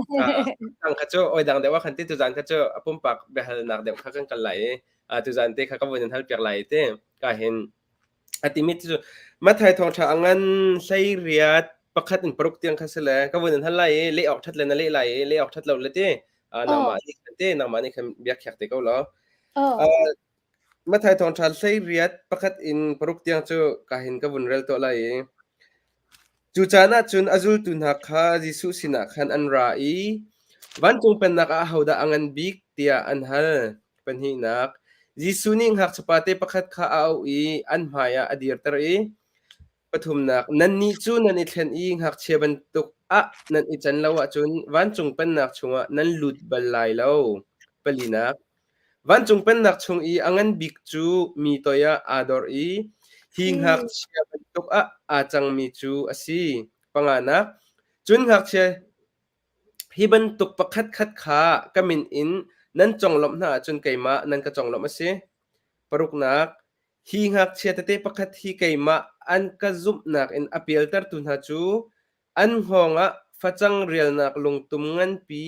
Tang kha cu oi dang deuh ah khan ti tuzan kha cu a pumpak biahalnak deuh kha kan kal lai i tuzan te kha ka vun hal piak lai ti. Ka hin A timi cu Matthai thawngṭha a ngan 18 pakhat in paruk tiang kha si le ka vun in hal lai i leh awk ṭhat le na leh lai i leh awk ṭhat lo le ti nangmah nih khan ti nangmah nih khan bia khiak te ko law. Matthai thawngṭha 18 pakhat in paruk tiang cu ka hin ka vun rel tuah lai i Cu caan ah cun a zultu hna kha Jesuh sinah khan an ra i, "Vancung Pennak ah ahodah a ngan bik?" tiah an hal. Pahnihnak, Jesuh nih ngakchiapate pakhat kha a auh i an hmaiah a dirter i, pathumnak, nannih cu nan i thlen i ngakchia bantuk ah nan i can lo ahcun vancung Pennak chungah nan lut bal lai lo. Palinak, Vancung Pennak chung i a ngan bik cu mi toiah aa dor i hi ngakchia bantuk ah aa cangmi cu a si. Panganak, cun ngakchia hi bantuk pakhatkhat kha ka min in nan conglawmh hna ahcun keimah nan ka conglawmh a si. Paruknak, hi ngakchia tete pakhat hi keimah an ka zumhnak in a pialtertu hna cu An hngawng ah facang rialnak lungtum nganpi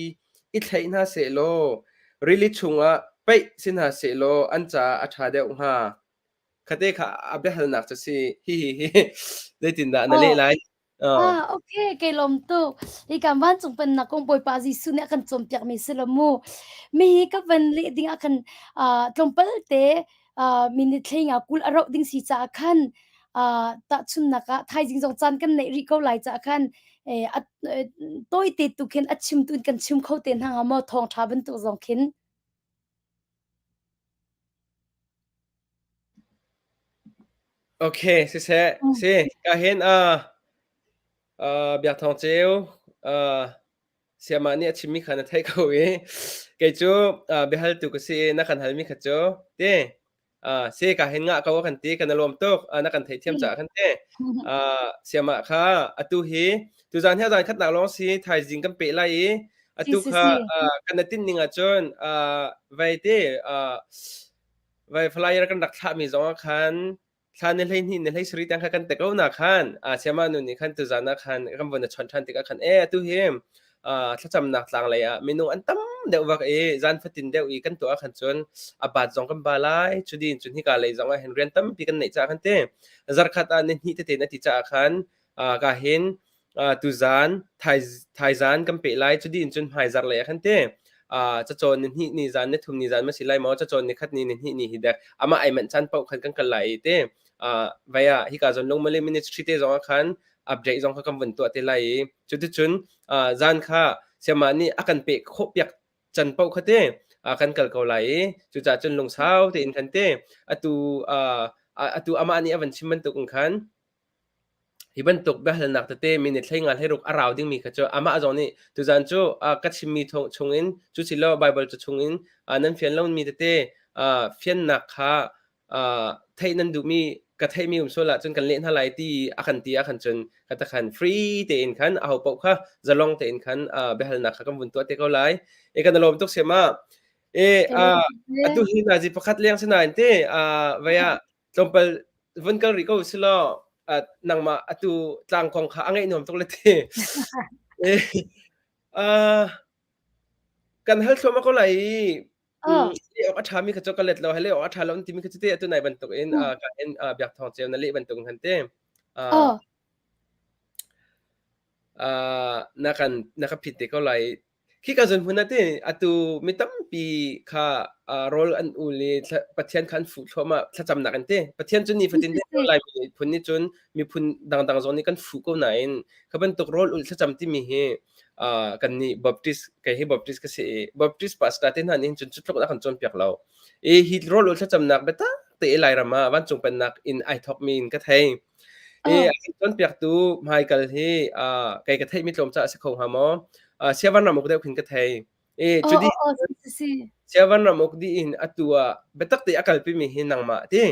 i thlaih hna sehlaw rili chungah paih si hna sehlaw an caah a ṭha deuh hnga. Khate kha a biahalnak cu si. Hihi hi zeitindah na leh lai? Ah, okay, kei lawm tuk. Hi kan vancung pennak kong Bawipa Jesuh nih a kan cawnpiakmi si lo mu. Mi hi ka van leh ding ah khan tlawmpal te minute thlei nga 20 a rauh ding si caah khan tahchunnak ah thaizing zong caan kan neih rih ko lai caah khan tawite tu khin a chim tu in kan chim kho te hna hnga maw thawngṭha bantuk zong khin. Okay, siseh, si, ka hin Biak Thawng Ceu Sayamah nih a chimmi kha na theih ko i kei cu biahaltu ka si i na kan halmi kha cu ti si ka hin ngah ko a kan ti kan i lawm tuk na kan theihthiam caah kan ti. Sayamah kha atu hi tuzaan hi a zan khatnak lawng si thaizing kan peh lai i atu kha kan na tinh ning ahcun vei ti vei flyer kan rak thlahmi zong ah khan thla ni 12 ni 17 tiang kha kan te ko na khan siama nu nih khan tuzan ah khan kan von chon than tikah khan e atu hi thlacamnak tlang lei ah minung an tam deuh vak i zan fatin deuh i kan tuah khan cun a bat zong kan ba lai chudin cun hika lei zong ah hin rian tampi kan neih caah khan te zarkhat ah ni hnih tete na ti caah khan ka hin tuzan thaizan kan pe lai chudin cun hmaizar lei ah khan te. Cacawn ni hnih ni zan ni thum ni zan ma si lai maw cacawn ni khat ni ni hnih ni hi dek amah ai manh caan paoh khan kan kal lai i te vai ah hika zawn lungmali ministry te zong ah khan update zong kha kan vun tuah te lai i cuticun zan kha siamah nih a kan peh khawh piak can paoh kha te kan kal ko lai i cucaah cun lungsau tein khan te atu atu amah nih a van chim bantuk in khan Hi bantuk biahalnak tete minute 15 16 a rau dingmi kha cu amah zong nih tuzan cu ka chimmi chungin cu silo Baibal cu chungin nan fian lomi tete fiannak kha theih nan duhmi ka theihmi um sual ahcun kan leh hna lai ti a kan ti ah khan cun ka ta khan free tein khan aho paoh kha zalong tein khan biahalnak kha kan vun tuah te ko lai. E kan lawm tuk siam ah. E atu hi nazi pakhat leng si nain te vai ah tlawmpal vun kal rih ko si law nangmah atu tlang kong kha a ngaih nuam tuk le ti. Kan hal thluahmah ko lai i leh awk a ṭhami kha cu ka let lo, leh awk a ṭha lo an timi kha cu te atu nai bantuk in ka in biak thawng ceu na leh bantuk in khan te. Na kan na ka phit te ko lai. Khika zawn hmun ah ti atu mi tampi kha rawl an ul i Pathian kha an fuh thluahmah thlacamnak an ti. Pathian cu nifatin te Lai miphun nih cun miphun dangdang zong nih kan fuh ko nain kha bantuk rawl ulh thlacam timi hi kannih Baptist kei hi Baptist ka si i Baptist pastor te hna nih cun cu tluk in a kan cawnpiak lo. I hi rawl ulh thlacamnak biatak te i Lairam ah vancung pennak in ai thawkmi in ka thei. I a kan cawnpiaktu hmaikal hi kei ka theihmi tlawm caah a si kho hnga maw? Siavan ram uk deuh khin ka thei. I cu dih Siavan ram uk dih in atu ah biatak te a kalpimi hi nangmah ti.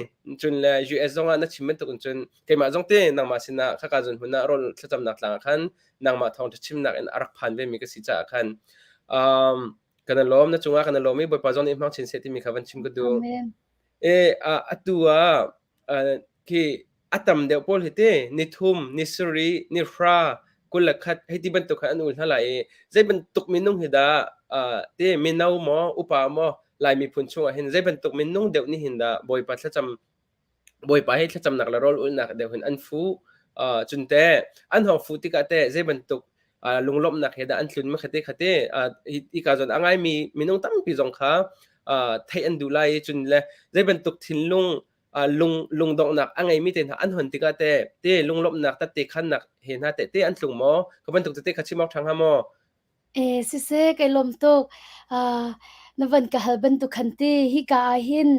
Cun le US zong ah na chim bantuk in cun keimah zong te nangmah sinah khaka zun hmun ah rawl thlacamnak tlang ah khan nangmah thawngṭha chimnak in a rak phan vemi ka si caah khan um, kan i lawm na cungah kan i lawm i Bawipa zong nih hmang chin seh timi kha van chim ka duh. Amen. E atu ah khi a tam deuh pawl hi te ni thum, ni sarih, ni hra, 21 hei ti bantuk khan an ul hna lai i zei bantuk minung hi dah te mino maw upa maw Lai miphun chungah hin zei bantuk minung deuh nih hin dah Bawipa thlacam Bawipa hi thlacamnak le rawl ulnak deuh hin an fuh cun te an hong fuh tikah te zei bantuk lunglawmhnak he dah an tlun ma khate khate hika zawn a ngaimi minung tampi zong kha theih an duh lai i cun le zei bantuk thinlung lung lungdonghnak a ngeimi te hna an hon tikah te te lunglawmhnak tette khannak he hna te te an tlung maw ka bantuk tete kha chim awk ṭha hnga maw? E, siseh, kai lawm tuk. Na van ka hal bantuk khan ti hika ah hin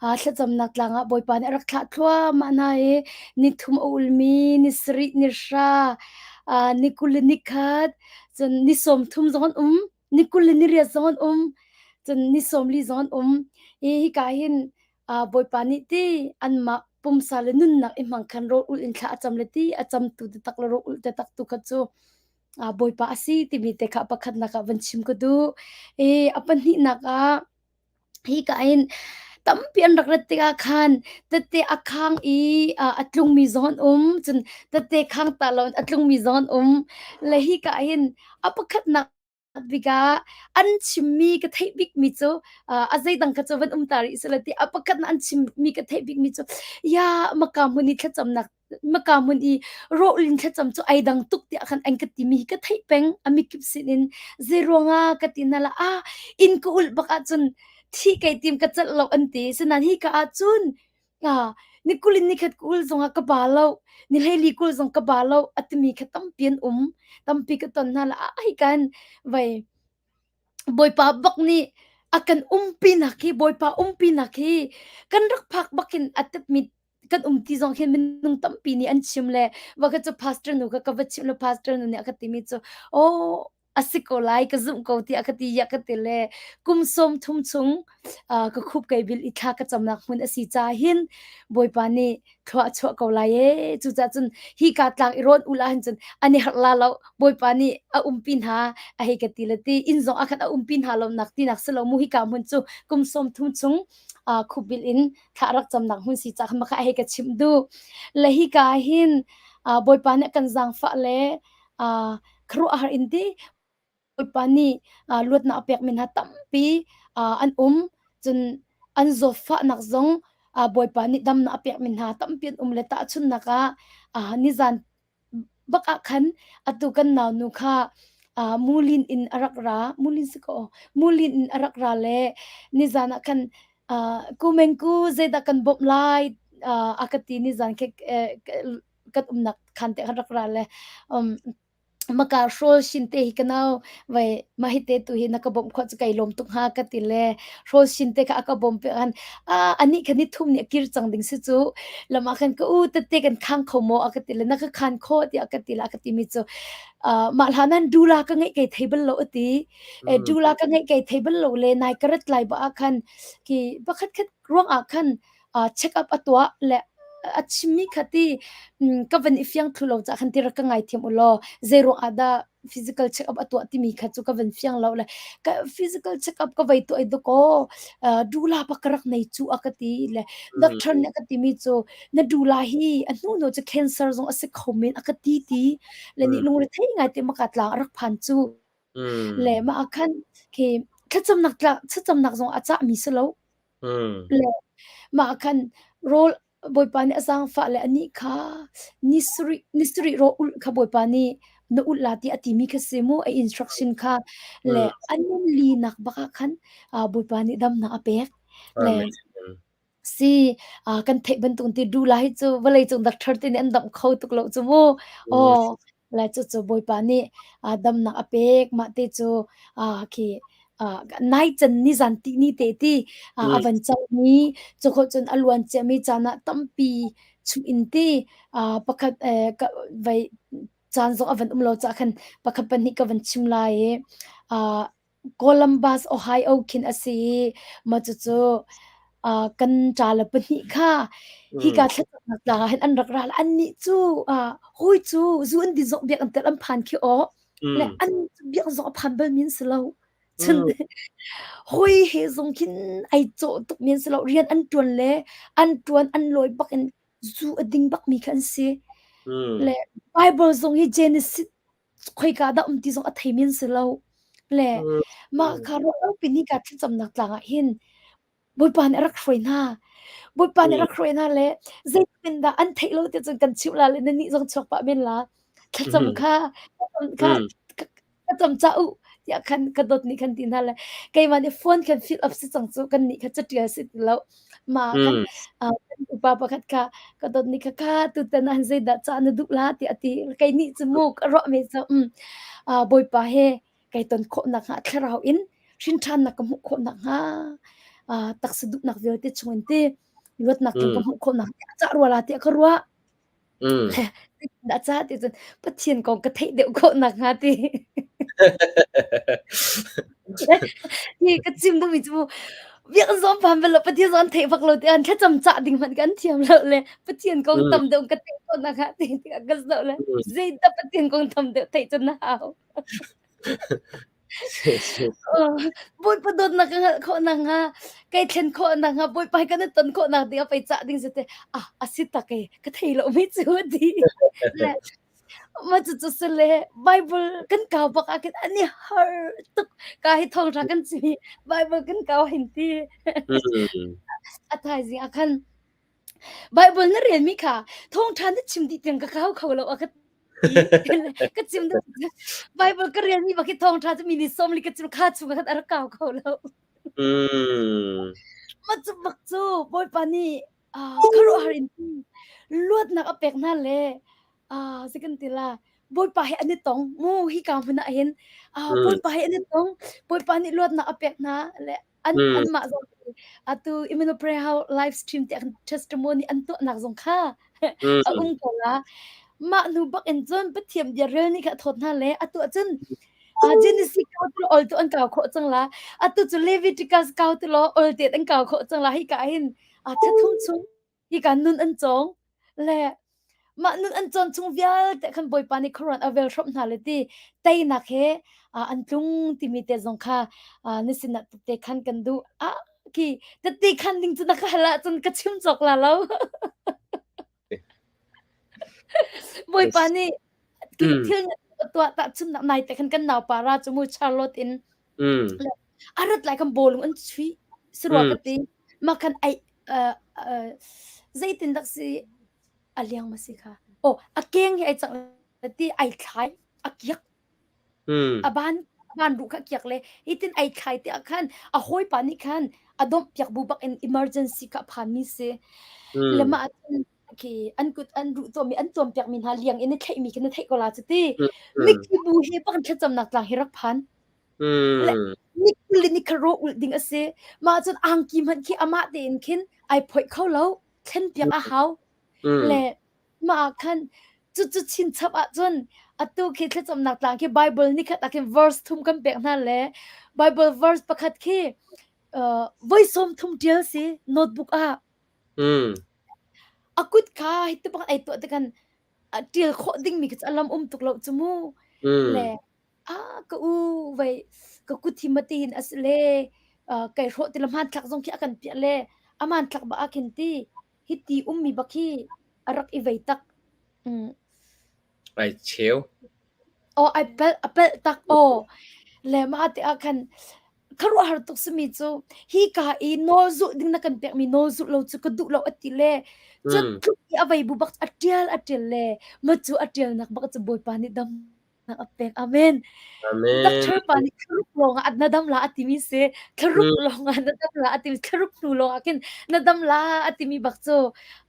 thlacamnak tlang ah Bawipa nih a rak thlah thluahmah hna i ni thum a ulmi, ni sarih, ni hra, ni 20 le ni khat, cun ni 30 zong an um, ni 20 le ni riat zong an um, cun ni 40 zong an um. I hika hin Bawipa nih ti anmah pumsa le nunnak i hmang khan rawl ulh in thla a cam le ti a camtu taktak le rawl ulh taktak tu kha cu Bawipa a si timi te kha pakhatnak ah van chim ka duh. I a pahnihnak ah hika hin tampi an rak rat tikah khan tette a khang i a tlungmi zong an um, cun tette khang ta loin a tlungmi zong an um. Le hika hin a pakhatnak bik ah an chimmi ka theih bikmi cu a zeidang kha cu van um ta rih seh ti a pakhatnak an chimmi ka theih bikmi cu ya maka hmun i thlacamnak maka hmun i rawlin thlacam cu ai dang tuk tiah khan an ka timi hi ka theih peng a mikip sin in zeiruangah ka ti na la ah inn ka ulh bak ahcun thi kai tim ka celh lo an ti sinain hi ka ahcun ni 20 in ni khat ka ul zongah ka ba lo ni 14 kul zong ka ba lo a timi kha tampi an um tampi ka ton hna la ah hi kan vai Bawipa bak nih a kan umpinak hi Bawipa umpinak hi kan rak phak bakin a tepmi kan um ti zong hin minung tampi nih an chim le va kha cu pastor nu kha ka va chimh le pastor nu nih a ka timi cu oh a si ko lai ka zumh ko tiah ka ti ya ka ti le kum 30 chung ka khup kai bil i thla ka camnak hmun a si ca hin Bawipa nih thlua a chuah ko lai ee. Cucaah cun hi ka tlang i rawn ul ahhin cun an i harh la lo. Bawipa nih a umpi hna a hei ka ti le ti inn zong ah khan a umpi hna lo nak tinak si lo mu hika hmun cu kum 30 chung khupbil in thla rak camnak hmun si ca kha a hei ka chimh duh. Le hika hin Bawipa nih a kan zaangfah le khuaruahhar in ti Bawipa nih luatnak a pekmi hna tampi an um. Cun an zawtfahnak zong Bawipa nih damnak a pekmi hna tampi an um le tahchunhnak ah nizan bak ah khan atu kan naunu kha Mulin in a rak ra. Mulin si ko. Mulin in a rak ra le nizan ah khan Kumengku zeidah kan bawmh lai a ka ti nizan khi kan umnak khan te khan rak ra le maka hrawl shin te hi ka nau vai mah hi te tu hi na ka bawmh khawh cu kai lawm tuk hnga ka ti le hrawl shin te kha a ka bawm pe khan anih kha ni thum nih a kir cang ding si cu lam ah khan ka u tete kan khang kho maw a ka ti le na ka khan kho tiah ka ti la ka ti mi cu mah hlan nan dula ka ngeih kai thei bal lo ati e dula ka ngeih kai thei bal lo le nai ka rat lai ba ah khan ki pakhat khat ruang ah khan check up a tuah le a chimmi kha ti ka van i fiang thlu lo ca khan ti rak ka ngai thiam u law zei ruang ah dah physical check up a tuah timi kha cu ka van fiang lo le ka physical check up ka vai tuah i dakaw dula pa ka rak nei cu a ka ti le doctor nih a ka timi cu na dula hi a hnu hnu cu cancer zong a si kho men a ka ti ti le nih lungre thei ngai te maka tlang a rak phan cu le mah ah khan khi thlacamnak thlacamnak zong a cahmi si lo Le mah ah khan rawl Bawipa nih a zaangfah le anih kha ni sarih ni sarih rawl ulh kha Bawipa nih na ulh la tiah a timi kha si mu a instruction kha le a nun linak bak ah khan Bawipa nih damnak a pek. Le Amen. si kan theih bantuk ti dula hi cu vawleicung doctor te nih an damh kho tuk lo cu mu. Aw Le cucu Bawipa nih damnak a pek. Mah te cu khi nai can nizan tih ni te ti a van comi cukhawh cun a luan ciami caan ah tampi chung in ti pakhat vai caan zong a van um lo caah khan pakhat pahnih ka van chim lai i Columbus, Ohio khin a si i mah cucu kan ṭale pahnih kha hika thlacamnak tlang ah hin an rak ra. Annih cu hawi cu zu an din zong biakinn tel an phan khi aw. Le annih cu biakinn zong a phan balmi an si lo. Cun hawi he zong khin ai cawh tukmi an si lo. Rian an ṭuan le an ṭuan an lawi bak in zu a ding bakmi kha an si. Le Bible zong hi Genesis khoika dah um ti zong a theimi an si lo. Le mah kha ruahlopi ni ka thlacamnak tlang ah hin Bawipa nih a rak hruai hna. Bawipa nih a rak hruai hna le zeitin in dah an theih lo ti cun kan chimh la le nannih zong chuak pah men la. Thlacam kha thlacam kha thlacam cah u tiah khan ka dawt nih khan ti hna le keimah nih phone khan fill up si cang cu kan nih kha catial si ti lo. Mah khan kan upa pakhat kha ka dawt nih kha kha tutan ah zeidah cah na duh la tiah a ti. Kei nih cu mu ka ruah mi cu Bawipa he kai ton khawh nakhnga thlarau in hrinṭhannak ka hmuh khawh nakhnga taksa duhnak vialte chung in ti luatnak tling ka hmuh khawh nak a cah rua la tiah ka ruah. A cah ti cun Pathian kong ka theih deuh khawh nakhnga ti. Hi ka chim duhmi cu biakinn zong phan bal lo Pathian zong an theih bak lo tiah thlacam cah ding hmanh kan thiam lo le Pathian kong tam deuh ka theih khawh nakhnga ti tiah ka zoh le zeidah Pathian kong tam deuh theih cu na hau. Bawipa dawtnak ka hngalh khawh nakhnga kai thlen khawh nakhnga Bawipa he kan i ton khawh nak ding ah pei cah ding si te ah a si tak e ka thei lo mi cu ti le mah cucu si le Bible kan kau bak ah khin an i har tuk ka hi thawngṭha kan chim i Bible kan kau hin ti a thaizing ah khan Bible na relmi kha thawngṭha na chim dih tiang ka kau kho lo a ka ti. Ka chim deuh Bible ka relmi bak hi thawngṭha cu mi nih sawmli ka chim kha chung ah khan a rak kau kho lo. Mah cu bak cu Bawipa nih khuaruahhar in luatnak a pek hna le zei kan ti la Bawipa he an i tong mu hika hmun ah hin Bawipa he an i tong Bawipa nih luatnak a pek hna le an anmah zong atu Emmanuel Prayer House live stream tiah testimony an tuahnak zong kha a um ko la mah hnu bak in cun Pathian bia rel nih kha a thawt hna le atu ahcun Genesis kau tu ol tu an kau khawh cang la atu cu Leviticus kau tu lo ol te an kau khawh cang la hi ka hin thathum chung hika nun an cawng le mah nun an cawn chung vialte khan Bawipa nih khuaruan a vel hrawmh hna le ti teinak he an tlung timi te zong kha na sinah tette khan kan duh ah khi tette khan ding cu na ka hal ahcun ka chim cawk la lo Bawipa nih thil tuah tahchunhnak nai te khan kan naupa ra cu mu Charlotte in a rat lai kan bawlung an chuih sarua ka ti mah khan ai zeitin dak si a liang ma si kha oh a keng hi ai cang ti ai thlai a kiak. A ban a ban ruh kha kiak le hitin ai thlai te ah khan a hawipa nih khan a domh piak bu bak in emergency kha a phanmi si. Le mah ahcun khi an kut an ruh tuahmi an tuam piakmi hna liang in i thlaihmi khi na theih ko la cu ti. Mithi bu he bak in thlacamnak tlang hi rak phan. Le ni kul in ni kha rawh ulh ding a si. Mah cun angki hmanh khi amah tein khin ai phoih kho lo. Thlen piak a hau. Le mah ah khan cucu chinchap ahcun atu khi thlacamnak tlang khi Bible nikhat ah khin verse thum kan pek hna le Bible verse pakhat khi uh, voi sawm thum ṭial si notebook ah. A kut kha hiti bang ai tuah tikan a ṭial khawh dingmi khi cu a lam um tuk lo cu mu. Le ah ka u vei ka kut hi mati hin a si le uh, kai hrawh ti le hmanthlak zong khi a kan piah le a hmanthlak ba ah khin ti hiti ummi bak hi a rak i vei tak. Mm. Ai cheu. Aw ai pelh a pelh tak aw. Le mah te ah khan khuaruahhar tuk simi cu hi ka i nawl zulh ding na kan pekmi nawl zulh lo cu ka duh lo a ti le cu tluk i a vei bu bak a ṭial a ṭial le ma cu a ṭialnak bak cu Bawipa nih dam a pek. Amen. Amen. Doctor pa nih thlaruk lawng ah na dam la a timi si. Thlaruk lawng ah na dam la a timi thlaruk hnu lawng ah khin na dam la a timi bak cu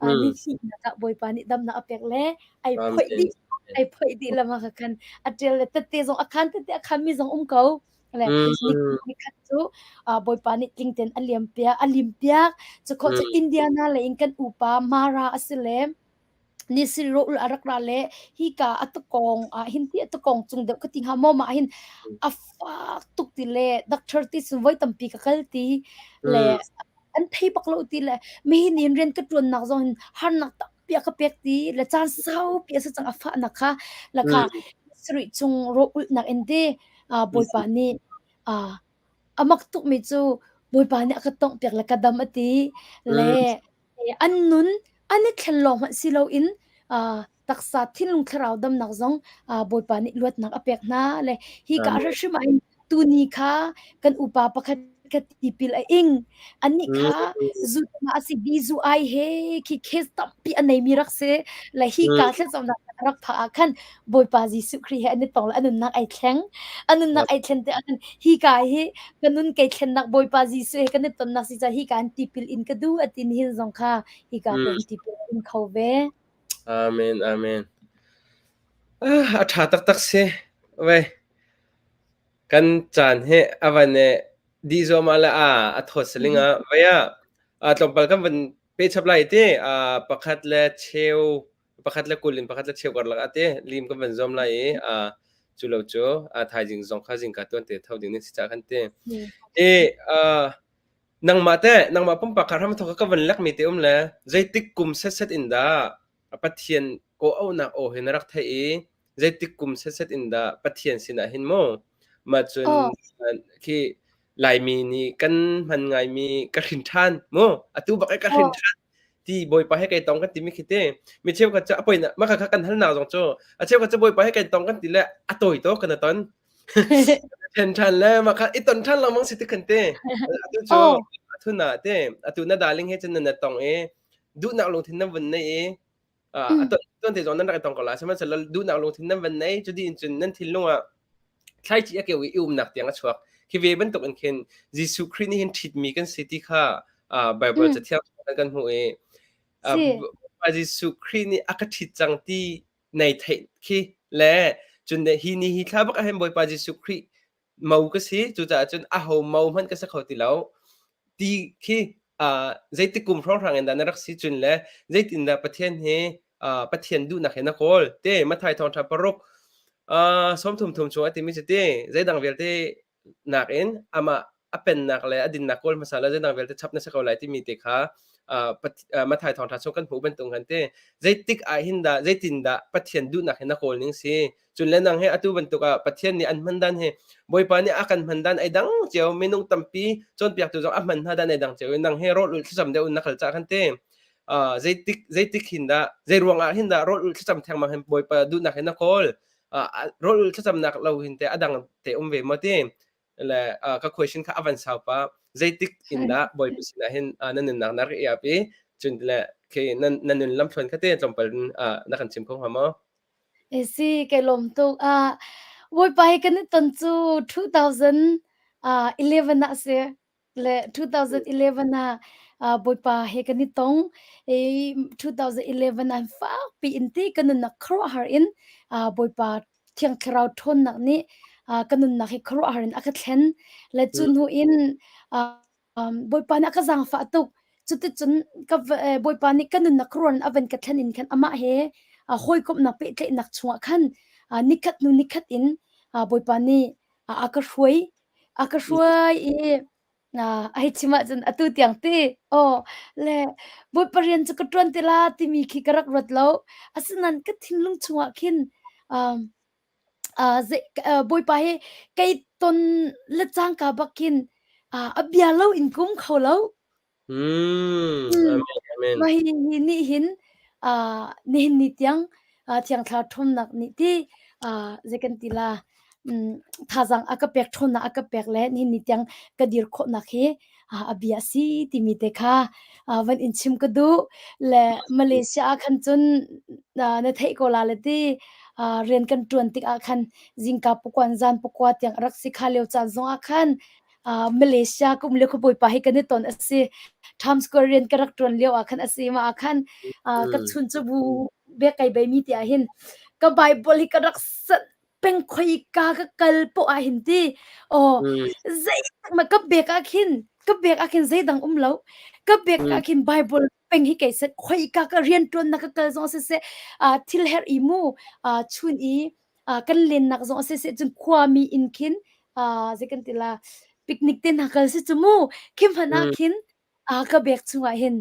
ni hnihnak ah Bawipa nih damnak a pek le ai phoih dih ai phoih dih lama ka khan a ṭial le tette zong a khan tette a khan mi zong um ko. Le ni khat cu Bawipa nih tling ten a liam piak a lim piak. Cu khawh cu Indiana lei in kan upa Mara a si le Nisri rawh a rak ra le hika a tukawng ah hin ti a tukawng cung deuh ka ti hnga maw mah hin a fak tuk ti le doctor ti cun voi tampi ka kal ti le an thei bak lo ti le mihin in rian ka ṭuannak zong hin harnak tampi a ka pek ti le caan saupi a si cang a fahnak kha la kha sarih chung rawh ulhnak in ti Bawipa nih A mak tukmi cu Bawipa nih a ka tawnghpiak le ka dam a ti le an nun an i thlen lawng hmanh si loin taksa thinlung thlarau damnak zong Bawipa nih luatnak a pek hna le hika hrimhrim ah hin tuni kha kan upa pakhat kha tipil a ing. Annih kha zu a si zu ai he khi case tampi a neimi rak si le hika thlacamnak rak phah ah khan Bawipa Jesuh Khrih he an i tong le a nunnak ai thleng. A nunnak ai thlen te ahcun hika hi ka nun kei thlennak Bawipa Jesuh he kan i tonnak si caah hika in tipil in ka duh a ti nihin zong kha hika te hin tipil in kho ve. Amen, amen. Ah, a ṭha taktak si. Wei, kan caan hi a van i dih zuahmah le a a thawt saling ah vei ah tlawmpal kan van pe chap lai ti pakhat le cheu pakhat le kul in pakhat le cheu karlak ah te lim kan van zuam lai i cu lo cu thaizing zong kha zingka tuan te tho ding ning si ca kan ti. I nangmah te nangmah pumpak kha hram thok ka van lek mi te um le zeitik kum set set in dah Pathian ko auhnak aw hi na rak theih i zeitik kum set set in dah Pathian sinah hin mu mah cun khi Laimi nih kan hman ngaimi ka hrin ṭhan mu atu bak i ka hrin ṭhan ti Bawipa he kai tong kan timi khi te mi cheukhat cu a poi mah kha kan halnak zong cu a cheukhat cu Bawipa he kai tong kan ti le a tawi to kan ton ṭhen ṭhan le mah kha i ton ṭhan lengmang si ti khan te atu cu atu na te atu na darling he cun na tong i duhnak lungthin nan vun nei i a ton te zong nan rak i tong ko la sihmanhsehlaw duhnak lungthin nan van nei cu dih cun nan thinlung ah thlaici a keu i umnak tiang a chuak khi ve bantuk in khin Jesuh Khrih nih hin ṭhitmi kan si ti kha Bible cathiang kan hmuh i Jesuh Khrih nih a ka ṭhit cang ti nei theih khi le cun hi ni hi thla bak ah hin Bawipa Jesuh Khrih mo ka si cucaah cun aho mo hmanh ka si kho ti lo ti khi zeitik kum hrawnghrang in dah na rak si cun le zeitindah Pathian hi Pathian duhnak he na kawl te Matthai thawngṭha paruk 33 chung a timi cu ti zeidang vialte nakin amah a pennak le a dinnak kawl hmasa le zeidang vialte chap na si ko lai timi te kha Matthai thawngṭha chung kan hmuh bantuk kan ti zeitik ah hin dah zeitindah Pathian duhnak he na kawl ning si Cun le nang he atu bantuk ah Pathian nih an hman dan hi Bawipa nih a kan hman dan ai dang cio minung tampi cawnpiaktu zong a hman hna dan ai dang cio i nang he rawl ulh thlacam deuh in na kal cah kan ti. Zeitik zeitik hin dah zei ruang ah hin dah rawl ulh thlacam thengmang hin Bawipa duhnak hin na kawl rawl ulh thlacamnak lo hin te a dang te um ve maw ti le ka question kha a van sau pa zeitik in dah Bawipa sinah hin na nunnak na rak i ap i cun le khi nan na nun lamthluan kha te tlawmpal in na kan chim kho hnga maw? Si, kai lawm tuk. Bawipa he kan i ton cu 2011 ah a si. Le 2011 ah Bawipa he kan i tong. I 2011 ah fakpi in ti ka nunnak khuaruahhar in Bawipa Thiang Thlarau ṭhawnnak nih ka nunnak hi khuaruahhar in a ka thlen. Le cu hnu in Bawipa nih a ka zaangfah tuk. Cuticun ka Bawipa nih ka nunnak khuaruahhar in a van ka thlen in khan amah he hawikomhnak pehtlaihnak chungah khan nikhat hnu nikhat in Bawipa nih a ka hruai. A ka hruai i a hei chim ahcun atu tiang ti aw le Bawipa rian cu ka ṭuan ti la timi khi ka rak ruat lo. Asinain ka thinlung chungah khin um, Bawipa hi kei ton le cangka bak khin a bia lo in ka um kho lo. Mm, amen, amen. Mah hi nih hin nihin ni tiang Thiang Thlarau ṭhawnnak nih ti zei kan ti la thazaang a ka pek ṭhawnnak a ka pek le nihin ni tiang ka dir khawhnak hi a bia a si timi te kha van in chim ka duh. Le Malaysia ah khan cun na theih ko la le ti rian kan ṭuan tikah khan zingka pakuan zan pakua tiang a rak si kha lio caan zongah khan Malaysia kum le khuabawipa hi kan i ton a si. Times Square rian ka rak ṭuan lio ah khan a si. Mah ah khan ka chun cu bu bek kai bei mi ti ah hin ka Bible hi ka rak sanh peng khoi ka ka kal poh ah hin ti. Oh, zei ma ka bek ah khin ka bek ah khin zeidang um lo. Ka bek ah khin Bible peng hi kei set khoi ka ka rian ṭuan na ka kal zong si se thil her i mu chun i kan lennak zong a si seh cun khuami inn khin zei kan ti la picnic te hna kal si cu mu khi hmanh ah khin ka bag chungah hin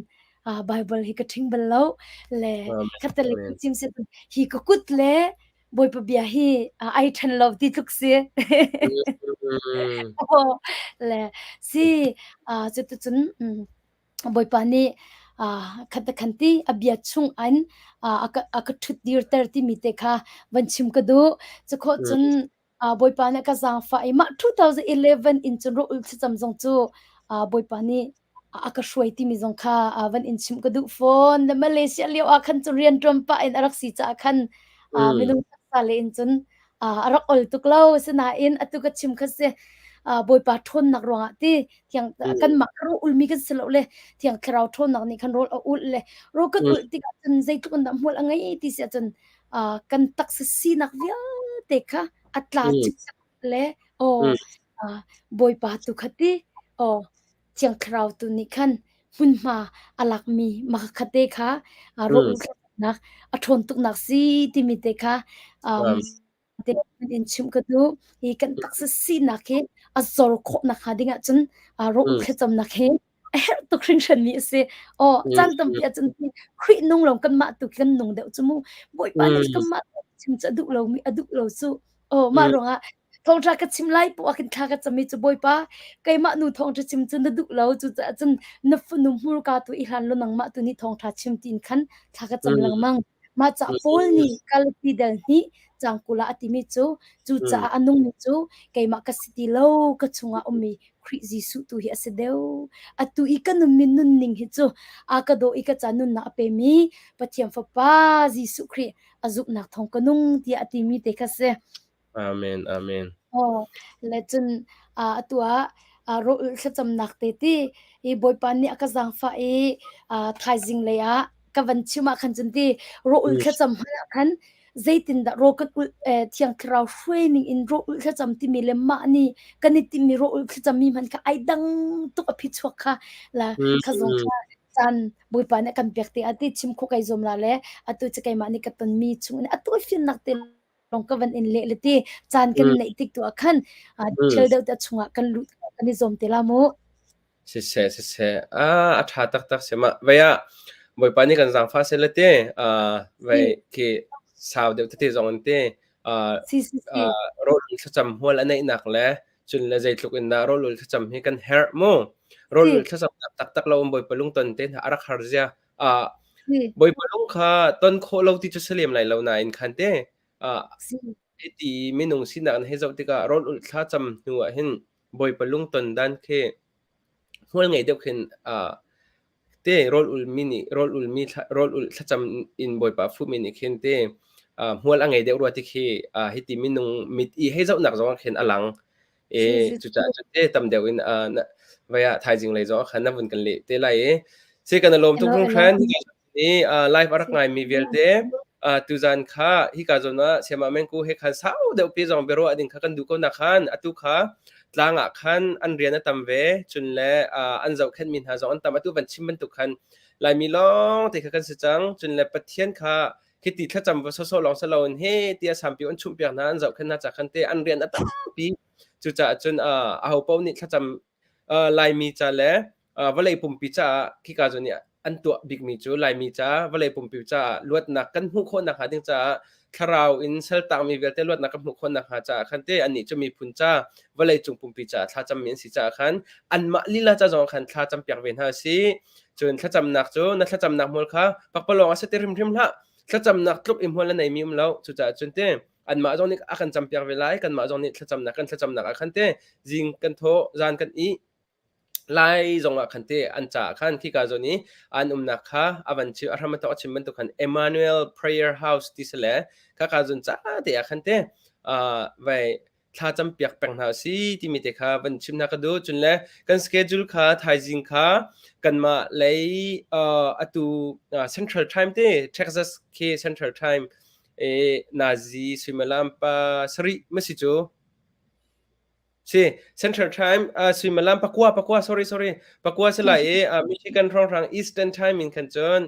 Bible hi ka ṭhing bal lo le khatte le chim se hi ka kut le Bawipa bia hi ai ṭhen lo ti tluk si. Le si cuticun Bawipa nih khat le khan ti a bia chung in a ka a ka ṭhutdirter timi te kha van chim ka duh. Cukhawh cun Bawipa nih a ka zaangfah i mah 2011 in cun rawh ul thlacam zong cu Bawipa nih a ka hruai timi zong kha van in chimh ka duh fawn. Le Malaysia lio ah khan cun rianṭuan pah in a rak si caah khan minung taksa le in cun a rak ol tuk lo. Asinain atu ka chim kha si Bawipa ṭhawnnak ruangah ti thiang kanmah kha rawl ulmi kan si lo le thiang thlarau ṭhawnnak nih khan rawl a ulh le rawl kan ulh tikah cun zeitluk in dah hmual a ngei ti si ahcun kan taksa sinak vialte kha a tla cikcek le aw Bawipa tu kha ti aw thiang thlarau tu nih khan hmunhma a lakmi mah khate kha rawl ulh a ṭhawn tuknak si timi te kha in chimh ka duh. Hi kan taksa sinak hi a zor khawh nakhnga ding ahcun rawh thlacamnak hi a herh tuk hringhranmi a si. Aw caan tampi ahcun Khrih nung lo kanmah tu kan nung deuh cu mu. Bawipa nih kanmah chim cu a duh lomi a duh lo cu. Aw mah ruangah thawngṭha ka chim lai poah khin thla ka cam i cu Bawipa keimah nu thawngṭha chim cu na duh lo cucaah cun na fanu hmurka tu i hlan law nangmah tu nih thawngṭha chim tiin khan thla ka cam lengmang. Mah caah Paul nih Galati dal hnih caang 20 ah a timi cu cucaah a nungmi cu keimah ka si ti lo, ka chungah ummi Khrih Jesuh tu hi a si deuh. Atu i ka nunmi nunning hi cu a ka daw i ka ca nunnak a pemi Pathian Fapa Jesuh Khrih a zumhnak thawng ka nung tiah a timi te kha si. Amen, amen. Aw, le cun atu ah rawl thlacamnak te ti i Bawipa nih a ka zaangfah i thaizing lei ah ka van chim ah khan cun ti rawl thlacam hmanh ah khan zeitindah rawl kan ulh Thiang Thlarau hruai ning in rawl ulh thlacam timi le mah nih kan i timmi rawl ulh thlacam mi hmanh kha ai dang tuk a phichuak kha la kha zong kha caan Bawipa nih a kan pek te ah ti chim khawh kai zuam la le atu cu keimah nih ka tonmi chung in atu fiannak te lawng ka van in leh le ti caan kan neih tik tu ah khan thil deuh te chungah kan lut kan i zawm te la mu. Siseh siseh ah a tha taktak si ma vei ah Bawipa nih kan zaangfah seh le te vei khi sau deuh tete zong in te Si si si. rawl thlacam hmual a neihnak le cun le zeitluk in dah rawl thlacam hi kan herh mu rawl thlacam taktak lo Bawipa lungton te hna a rak har zia Bawipa lung kha ton khawh lo ti cu si lem lai lo nain khan te hiti minung sinak na hei zoh tikah rawl ulh thlacam hnu ah hin Bawipa lungton dan khi hmual ngei deuh khin te rawl ulmi nih rawl ulmi rawl ulh thlacam in Bawipa fuhmi nih khin te. hmual a ngei deuh rua ti khi hiti minung mit i hei zohnak zong ah khin a lang. Si si. Cucaah cun te tam deuh in vai ah thaizing lei zong ah khan na vun kan leh te lai i si kan i lawm tuk Elo elo. hringhran. Ni live a rak Si. ngaimi vialte tuzan kha hika zawn ah Sayamah Mengku he khan sau deuh pi zong biaruah ding kha kan duh ko na khan atu kha tlang ah khan an rian a tam ve cun le an zohkhenhmi hna zong an tam atu van chim bantuk khan Laimi lawng te kha kan si cang cun le Pathian kha khiti thlacam va sawsawh lawng si loin he tiah sampi an chumh piak hna an zohkhenh hna ca khan te an rian a tampi cucaah cun aho paoh nih thlacam Laimi ca le vawlei pumpi caah khika zawn i an tuah bikmi cu Laimi ca vawlei pumpi caah luatnak kan hmuh khawh nakhnga ding caah thlarau in saltangmi vialte luatnak kan hmuh khawh nakhnga caah khan te annih cu miphun ca vawlei cung pumpi caah thlacammi an si caah khan anmah lila ca zong khan thla campiak ve hna si cun thlacamnak cu na thlacamnak hmual kha pakpalawng a si ti hrimhrim hlah thlacamnak tluk i hmual a neimi um lo cucaah cun te anmah zong nih a kan campiak ve lai kanmah zong nih thlacamnak kan thlacamnak ah khan te zing kan thawh zan kan ih lai zong ah khan te an caah khan khika zawn i an umnak kha a van chim a hram a thawk a chim bantuk khan Emmanuel Prayer House ti si le khaka zawn ca te ah khan te vai thla campiak peng hna si timi te kha van chim hna ka duh cun le kan schedule kha thaizing kha kanmah lei atu Central Time te Texas khi Central Time e nazi suimilam pa sarih ma si cu si Central Time suimilam pakua pakua sorry sorry pakua si lai i Michigan hrawnghrang Eastern Time in khan cun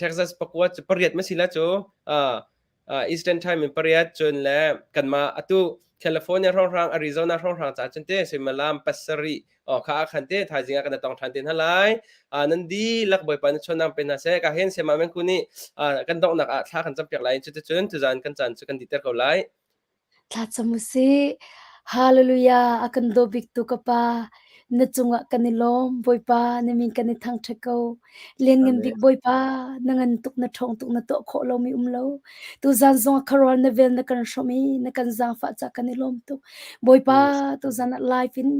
Texas pakua cu pariat ma si la cu Eastern Time in pariat cun le kanmah atu California hrawnghrang Arizona hrawnghrang ca cun te suimilam pasarih oh kha khan te thaizing ah kan tong than te hna lai nan dihlak bawipa na chonang pe hna seh ka hen sema men ku nih kan donghnak ah thla kan campiak lai cuticun tuzan kan caan cu kan diter ko lai Thlacam usih. Hallelujah! A kan daw biktu ka Pa, na cungah kan i lawm. Bawipa, na min kan i thangṭhat ko. Lianngan Amen. bik Bawipa, na ngan tuk, na ṭhawng tuk, na tuah khawh lomi um lo. Tuzan zong ah khuarual na vel na kan hrawmh i na kan zaangfah caah kan i lawm tuk. Bawipa, tuzan ah live in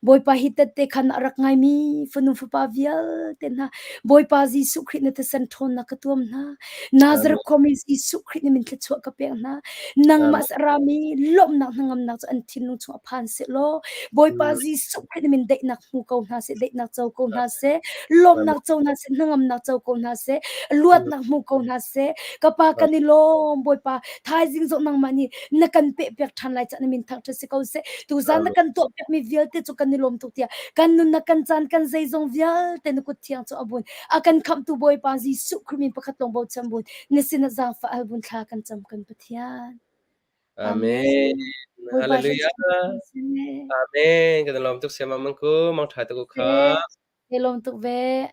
Bawipa hi tette khan a rak ngaimi fanu fapa vialte hna Bawipa Jesuh Khrih na thisen ṭhawnnak ka tuam hna. Nazareth khuami Jesuh Khrih na min thluachuah ka pek hna. Nangmah rami lawmhnak hnangamnak cu an thinlung chungah phan sehlaw Bawipa Jesuh Khrih na min daihnak hmu ko hna seh, daihnak co ko hna seh, lawmhnak co hna seh, hnangamnak co ko hna seh, luatnak hmu ko hna seh. Ka pa kan i lawm Bawipa thaizing zong nangmah nih na kan pehpiak ṭhan lai cah na min thangṭhat si ko seh. Tuzan na kan tuahpiakmi vialte cu kan i lawm tuk tiah kan nunnak kan caan kan zeizong vialte na kut thiang cu a bun. A kan khamhtu Bawipa Jesuh Khrih min pakhat lawng bochan bun na sinah zaangfah al bun thla kan cam kan Pathian. Amen. Amen. Bawipa Hallelujah. thluachuah seh. Amen. Kan lawm tuk siamang mangku mang ṭha tuk u kha. Ke lawm tuk ve.